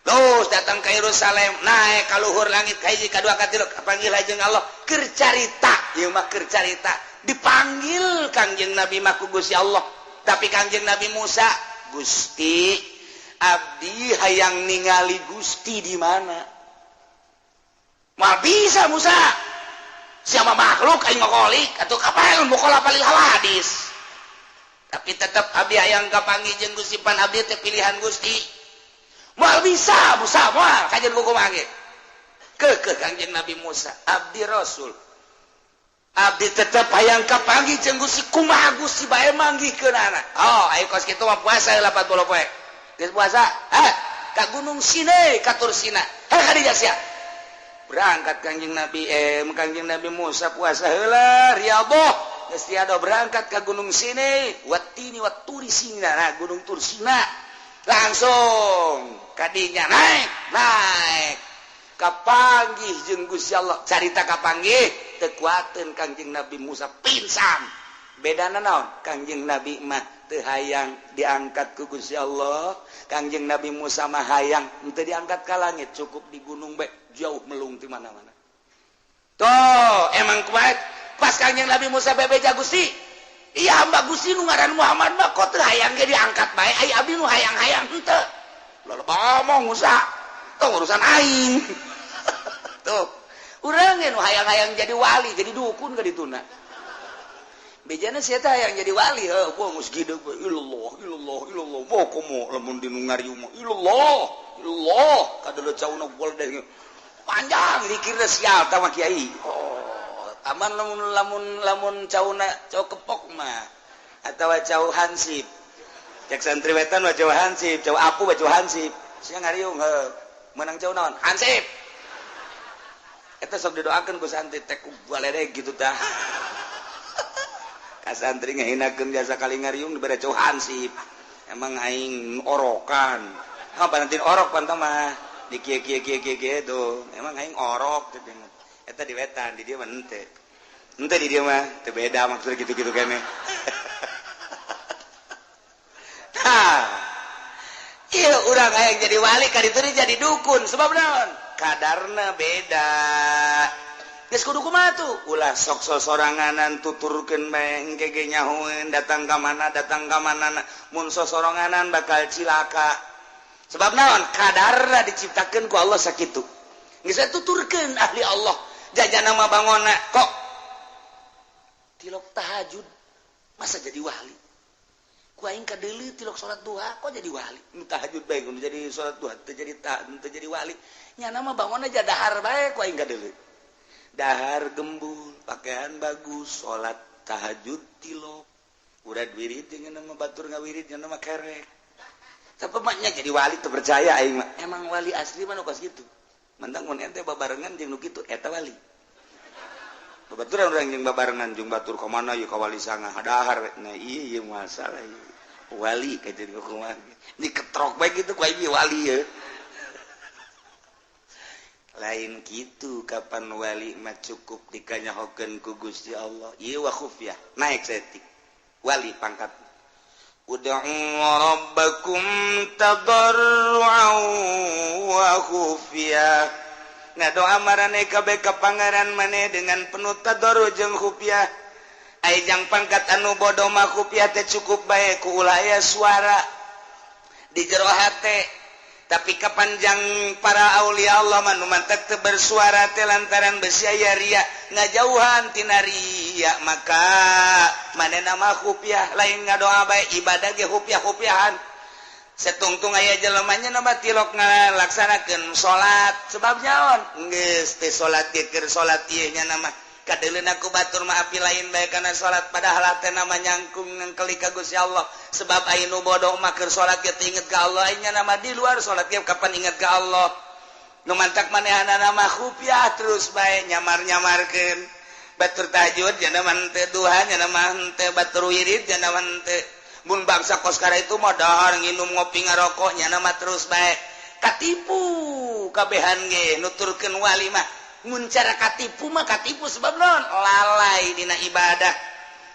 Terus datang ke Yerusalem, naik ka luhur langit ka hiji ka dua ka tilu, kapanggil jeung Allah. Keur carita, ieu mah keur carita. Dipanggil Kangjeng Nabi mah ku Gusti Allah. Tapi Kangjeng Nabi Musa, Gusti, abdi hayang ningali Gusti di mana? Moal bisa Musa. Siapa makhluk aing ngokolik atuh kapan mukola palil hawadis. Tapi tetep abdi hayang kapanggih jeung Gusti pan abdi teh pilihan Gusti. Moal bisa Musa moal kajian ku kumaha ge. Keukeuh Kangjeng Nabi Musa, abdi Rasul. Abdi tetep hayang kapanggih jeung Gusti kumaha Gusti bae manggihkeunana. Oh, ayo kos kitu mah puasa 40 poe. Geus puasa, heh, ka Gunung Sinai, ka Tur Sina. Heh ka dieu sia. Berangkat Kangjeng Nabi Kangjeng Nabi Musa puasa heula riyadhah. Geus tiada berangkat ka Gunung Sinai, watini waturi Sina, nah Gunung Tur Sina. Langsung kadinya naik, naik. Kapanggih jeung Gusti Allah. Carita kapanggih teu kuateun Kangjeng Nabi Musa pingsan. Bedana naon? Kangjeng Nabi mah teu hayang diangkat ku Gusti Allah. Kangjeng Nabi Musa mah hayang henteu diangkat ka langit, cukup di gunung bae jauh melung ti mana-mana. Tuh, emang kuat pas Kangjeng Nabi Musa bebeja Gusti. Iya hamba Gusti nu ngaran Muhammad mah kok teu hayang ge diangkat bae, ai abdi nu hayang-hayang henteu. Loba ngomong Musa, tuh urusan aing. Tuh, urang ge nu hayang-hayang jadi wali, jadi dukun ka dituna. Bejana sia teh hayang jadi wali, heuh, gua geus gideg we, ilallah, ilallah, ilallah. Moh komo lamun di nu ngariung mah, ilallah, ilallah, kadeuleu cauna goldeng. Panjang dikirna sial tah mah kiai. Oh, aman lamun lamun lamun cauna cau kepok mah atawa cau hansip. Cek santri wetan mah cau hansip, cau apu mah cau hansip. Sia ngariung heuh, meunang cau naon? Hansip. Eta sok didoakeun ku santri teh ku baledeg kitu tah. Ka santri ngahinakeun jasa kali ngariung dibere cau hansip. Emang aing orokan. Ha panantin orok pan mah. Di kieu kieu kieu kieu kieu tuh. Emang aing orok teh. Eta di wetan, di dieu mah henteu. Henteu di dieu mah teu beda maksudnya gitu-gitu keneh. Tah. Ieu urang hayang jadi wali ka ditu jadi dukun sebab naon? Kadarna beda. Geus kudu kumaha tuh? Ulah sok sosoranganan tuturkeun bae engke ge nyahoeun datang ka mana mun sosoranganan bakal cilaka. Sebab naon? Kadarna diciptakeun ku Allah sakitu. Geus tuturkeun ahli Allah. Jajana mah bangona kok tilok tahajud masa jadi wali. Ku aing kadeuleu tilok salat duha kok jadi wali. Nu tahajud bae nu jadi salat duha teu jadi teu jadi wali. Nyana mah bangona dahar bae ku aing kadeuleu. Dahar gembul, pakaian bagus, salat tahajud tilok. Urad wirid jeung mah batur ngawirid nya mah kerek. Tapi maknya jadi wali teu percaya aing mah. Emang wali asli mah nu kos kitu. Mentang mun ente babarengan jeung nu kitu eta wali. Babaturan urang jeung babarengan jeung batur ka mana ieu ka wali sanga dahar we. Nah ieu ieu masalah ieu. Wali ka jadi kumaha. Diketrok bae kitu ku aing wali ye. Lain kitu kapan wali mah cukup dikanyahokeun ku Gusti Allah. Ieu wa khufyah naik saeutik. Wali pangkat. Ud'u rabbakum tadarru'an wa khufyah. Ngadoa marane kabeh ka pangeran maneh dengan penuh tadarru jeung khufyah. Ai jang pangkat anu bodoh mah khufyah teh cukup bae ku ulah aya suara di jero hate. Tapi kapanjang para aulia Allah mah nu mantek teu bersuara teh lantaran besi aya ria ngajauhan tina ria maka manehna mah khufyah lain ngadoa bae ibadah ge khufyah-khufyahan. Setungtung aya jelemanya nama tilok ngalaksanakeun salat sebab nyaon geus teh salat ge keur salat ieu nya nama kadeuleuna ku batur mah api lain bae kana salat padahal teh nama nyangkung ngengkeli ka Gusti Allah sebab aya nu bodoh mah keur salat ge teu inget ka Allah nya nama di luar salat ge kapan inget ka Allah nu mantak manehanana mah khufiah terus bae nyamar-nyamarkeun batur tahajud nya nama henteu duha nya nama henteu batur wirid nya nama henteu mun bangsa koskara itu mah dahar nginum ngopi ngarokok nya nama terus bae katipu kabehan ge nuturkeun wali mah mun cara katipu mah katipu sebab naon lalai dina ibadah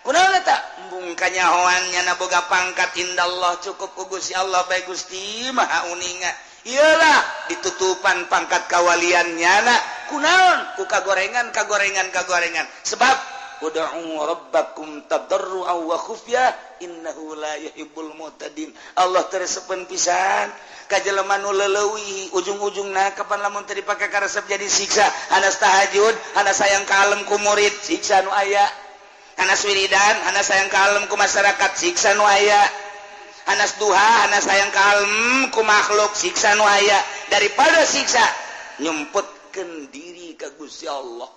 kunaon eta embung kanyahoan nyana boga pangkat indallah cukup ku Gusti Allah bae Gusti Maha uninga iyalah ditutupan pangkat kawalian nyana kunaon ku kagorengan kagorengan kagorengan sebab ud'u rabbakum tadarruan wa khufyah innahu la yuhibbul mu'tadin. Allah teresepeun pisan ka jelema nu leuwih ujung-ujungna kapan lamun teu dipake karesep jadi siksa hanas tahajud hanas sayang kalem ku murid siksa nu aya hanas wiridan hanas sayang kalem ku masyarakat siksa nu aya hanas duha hanas sayang kalem ku makhluk siksa nu aya daripada siksa nyumputkeun diri ka Gusti Allah.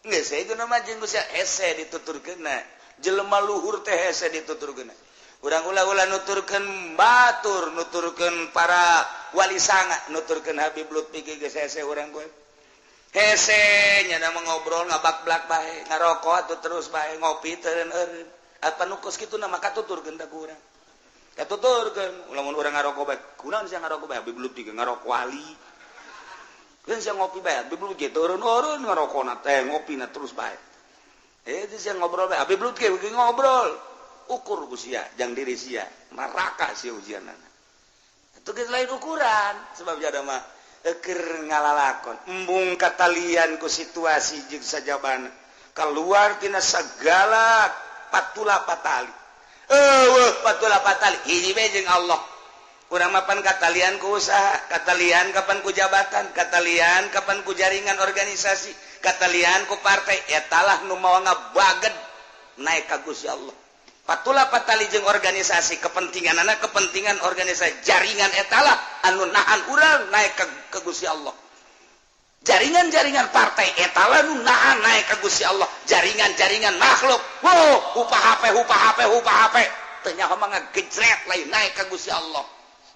Geus itu nama jeung Gusti hese dituturkeunna jelema luhur teh hese dituturkeunna urang ulah-ulah nuturkeun batur nuturkeun para wali sanga nuturkeun Habib Lutfi ge geus hese urang gue hese nya mah ngobrol ngabak-blak bae ngarokok atuh terus bae ngopi teu eureun apa nu kos kitu na mah katuturkeun ta ku urang katuturkeun lamun urang ngarokok bae kunaon sia ngarokok bae Habib Lutfi ge ngarokok wali kan sia ngopi bae Habib Lutfi turun-turun ngarokona teh ngopina terus bae itu sia ngobrol bae Habib Lutfi ge ngobrol ukur ku sia jang diri sia neraka sia ujianana itu geus lain ukuran sebab jada mah keur ngalalakon embung katalian ku situasi jeung sajabana keluar tina sagala patula patali eueuh patula patali hiji bae jeung Allah. Urang mapan katalian ku usaha, katalian kapan ku jabatan, katalian kapan ku jaringan organisasi, katalian ku partai, etalah nu mawa ngabaged naik ka Gusti Allah. Patula patali jeung organisasi kepentinganana kepentingan organisasi jaringan etalah anu nahan urang naik ka Gusti Allah. Jaringan-jaringan partai etalah nu nahan naik ka Gusti Allah. Jaringan-jaringan makhluk, wow, upah HP, upah HP, upah HP, teu nyaho mah ngagejret lain naik ka Gusti Allah.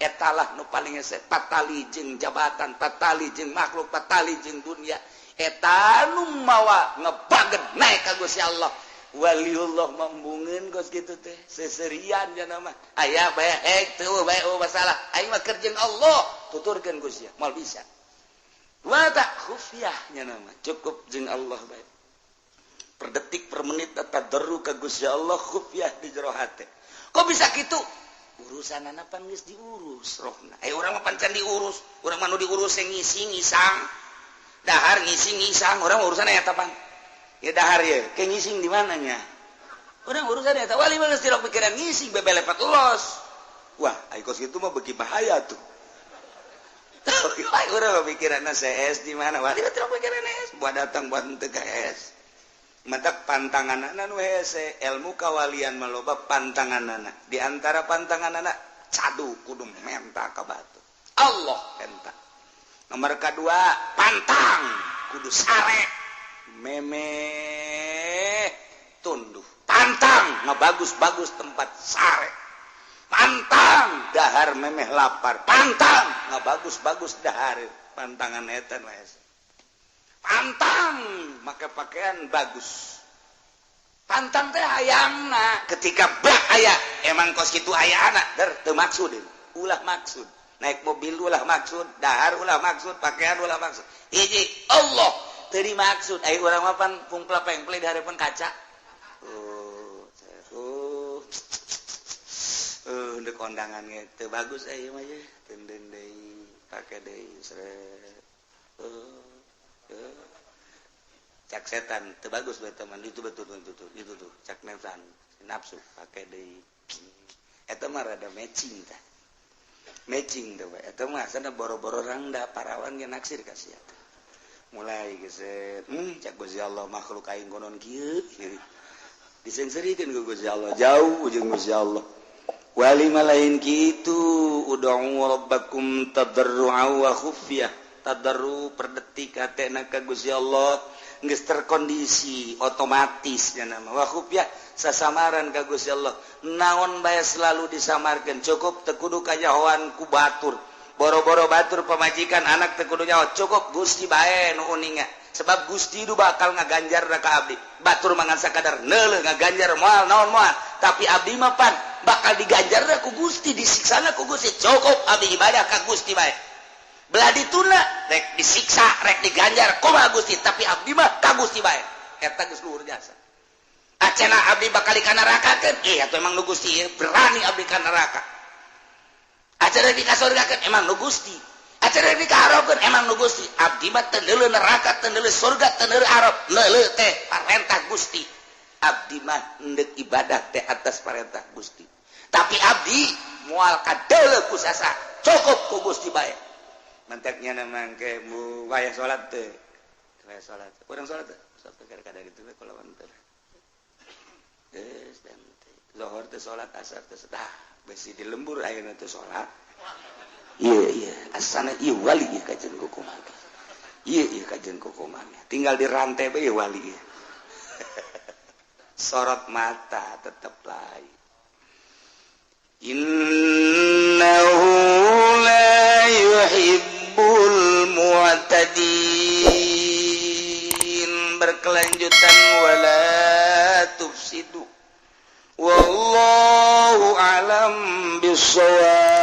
Etalah nu paling hese patali jeung jabatan, patali jeung makhluk, patali jeung dunia. Eta nu mawa ngebaget naik ka Gusti Allah. Waliullah mambungeun kos kitu teh seserian nya mah. Aya bae hek teu bae eueuh masalah. Aing mah keur jeung Allah, tuturkeun Gusti moal bisa. Wa ta khufyah nya mah cukup jeung Allah bae. Per detik per menit tadarru ka Gusti Allah khufyah di jero hate. Kok bisa kitu? Urusanana pan geus diurus rohna. Urang mah pan can diurus, urang mah nu diurus ngisi ngisang. Dahar ngisi ngisang, urang urusan eta pan. Ya dahar ye, ke ngising di mana nya? Urang urusan eta wali mah geus tilok pikiran ngising bebelepet los. Wah, ai kos kitu mah beuki bahaya tuh. Urang mah pikiranna CS di mana? Wali mah tilok pikiran S, buat datang buat henteu ka S. Matak pantanganana nu hese, ilmu kawalian mah loba pantanganana. Di antara pantanganana cadu kudu menta ka batu. Allah menta. Nomor kedua, pantang kudu sare. Memeh tunduh. Pantang ngabagus-bagus tempat sare. Pantang dahar memeh lapar. Pantang ngabagus-bagus dahar. Pantangan eta nu hese. Pantang make pakaian bagus. Pantang teh hayangna ketika bak aya emang kos kitu aya anak der teu maksud ulah maksud naik mobil ulah maksud dahar ulah maksud pakaian ulah maksud hiji Allah teu dimaksud ai urang mah pan pungpla pengple di hareupeun kaca ndek kondangan ge teu bagus ai mah ye teunden deui pake deui sret cak setan teu bagus bae teman itu betul itu tuh cak nafsan nafsu pake deui eta mah rada matching tah matching teh bae eta mah asana boro-boro rangda parawan ge naksir ka sia teh mulai geus cak Gusti Allah makhluk aing konon kieu diseungseurikeun ku Gusti Allah jauh jeung Gusti Allah Wali mah lain kitu. Ud'u rabbakum tadarru'a wa khufyah. Tadarru per detik hatena ka Gusti Allah geus terkondisi otomatis nya nama, wa khufyah sasamaran ka Gusti Allah. Naon bae selalu disamarkeun, cukup teu kudu kanyahoan ku batur, boro-boro batur, pamajikan, anak teu kudu nyaho, cukup Gusti bae nu uninga, sebab Gusti itu bakal ngaganjar ka abdi. Batur mangan sakadar neuleuh, ngaganjar moal naon moal, tapi abdi mah pan bakal diganjar ku Gusti, disiksana ku Gusti. Cukup abdi ibadah ka Gusti bae, belah dituna rek disiksa rek diganjar kumaha Gusti, tapi abdi mah ka Gusti bae. Eta geus luhur jasa. Acena abdi bakal ka neraka kan, eh atuh emang nu Gusti berani abdi ka neraka. Acena di kasurgakeun emang nu Gusti, acara di kaharapkeun emang nu Gusti. Abdi mah teu neuleuh neraka, teu neuleuh surga, teu neuleuh arab, neuleuh teh parentah Gusti. Abdi mah endek ibadah teh atas parentah Gusti, tapi abdi moal kadeuleuh ku sasa, cukup ku Gusti bae. Mantaknya namang ke mu wayah salat teh, wayah salat urang salat teh sok kadang gitu we kulawan teh geus dan teh lohor teh salat, asar teh dah besi di lembur ayeuna teh salat. Iya iya, asana ieu wali ieu kajen kukumaha, ieu ieu kajen kukumaha, tinggal di rantai bae wali ieu. Sorot mata tetep lain. Innahu la yuhibbul mu'tadin. Berkelanjutan wala tufsidu. Wallahu alam bissawab.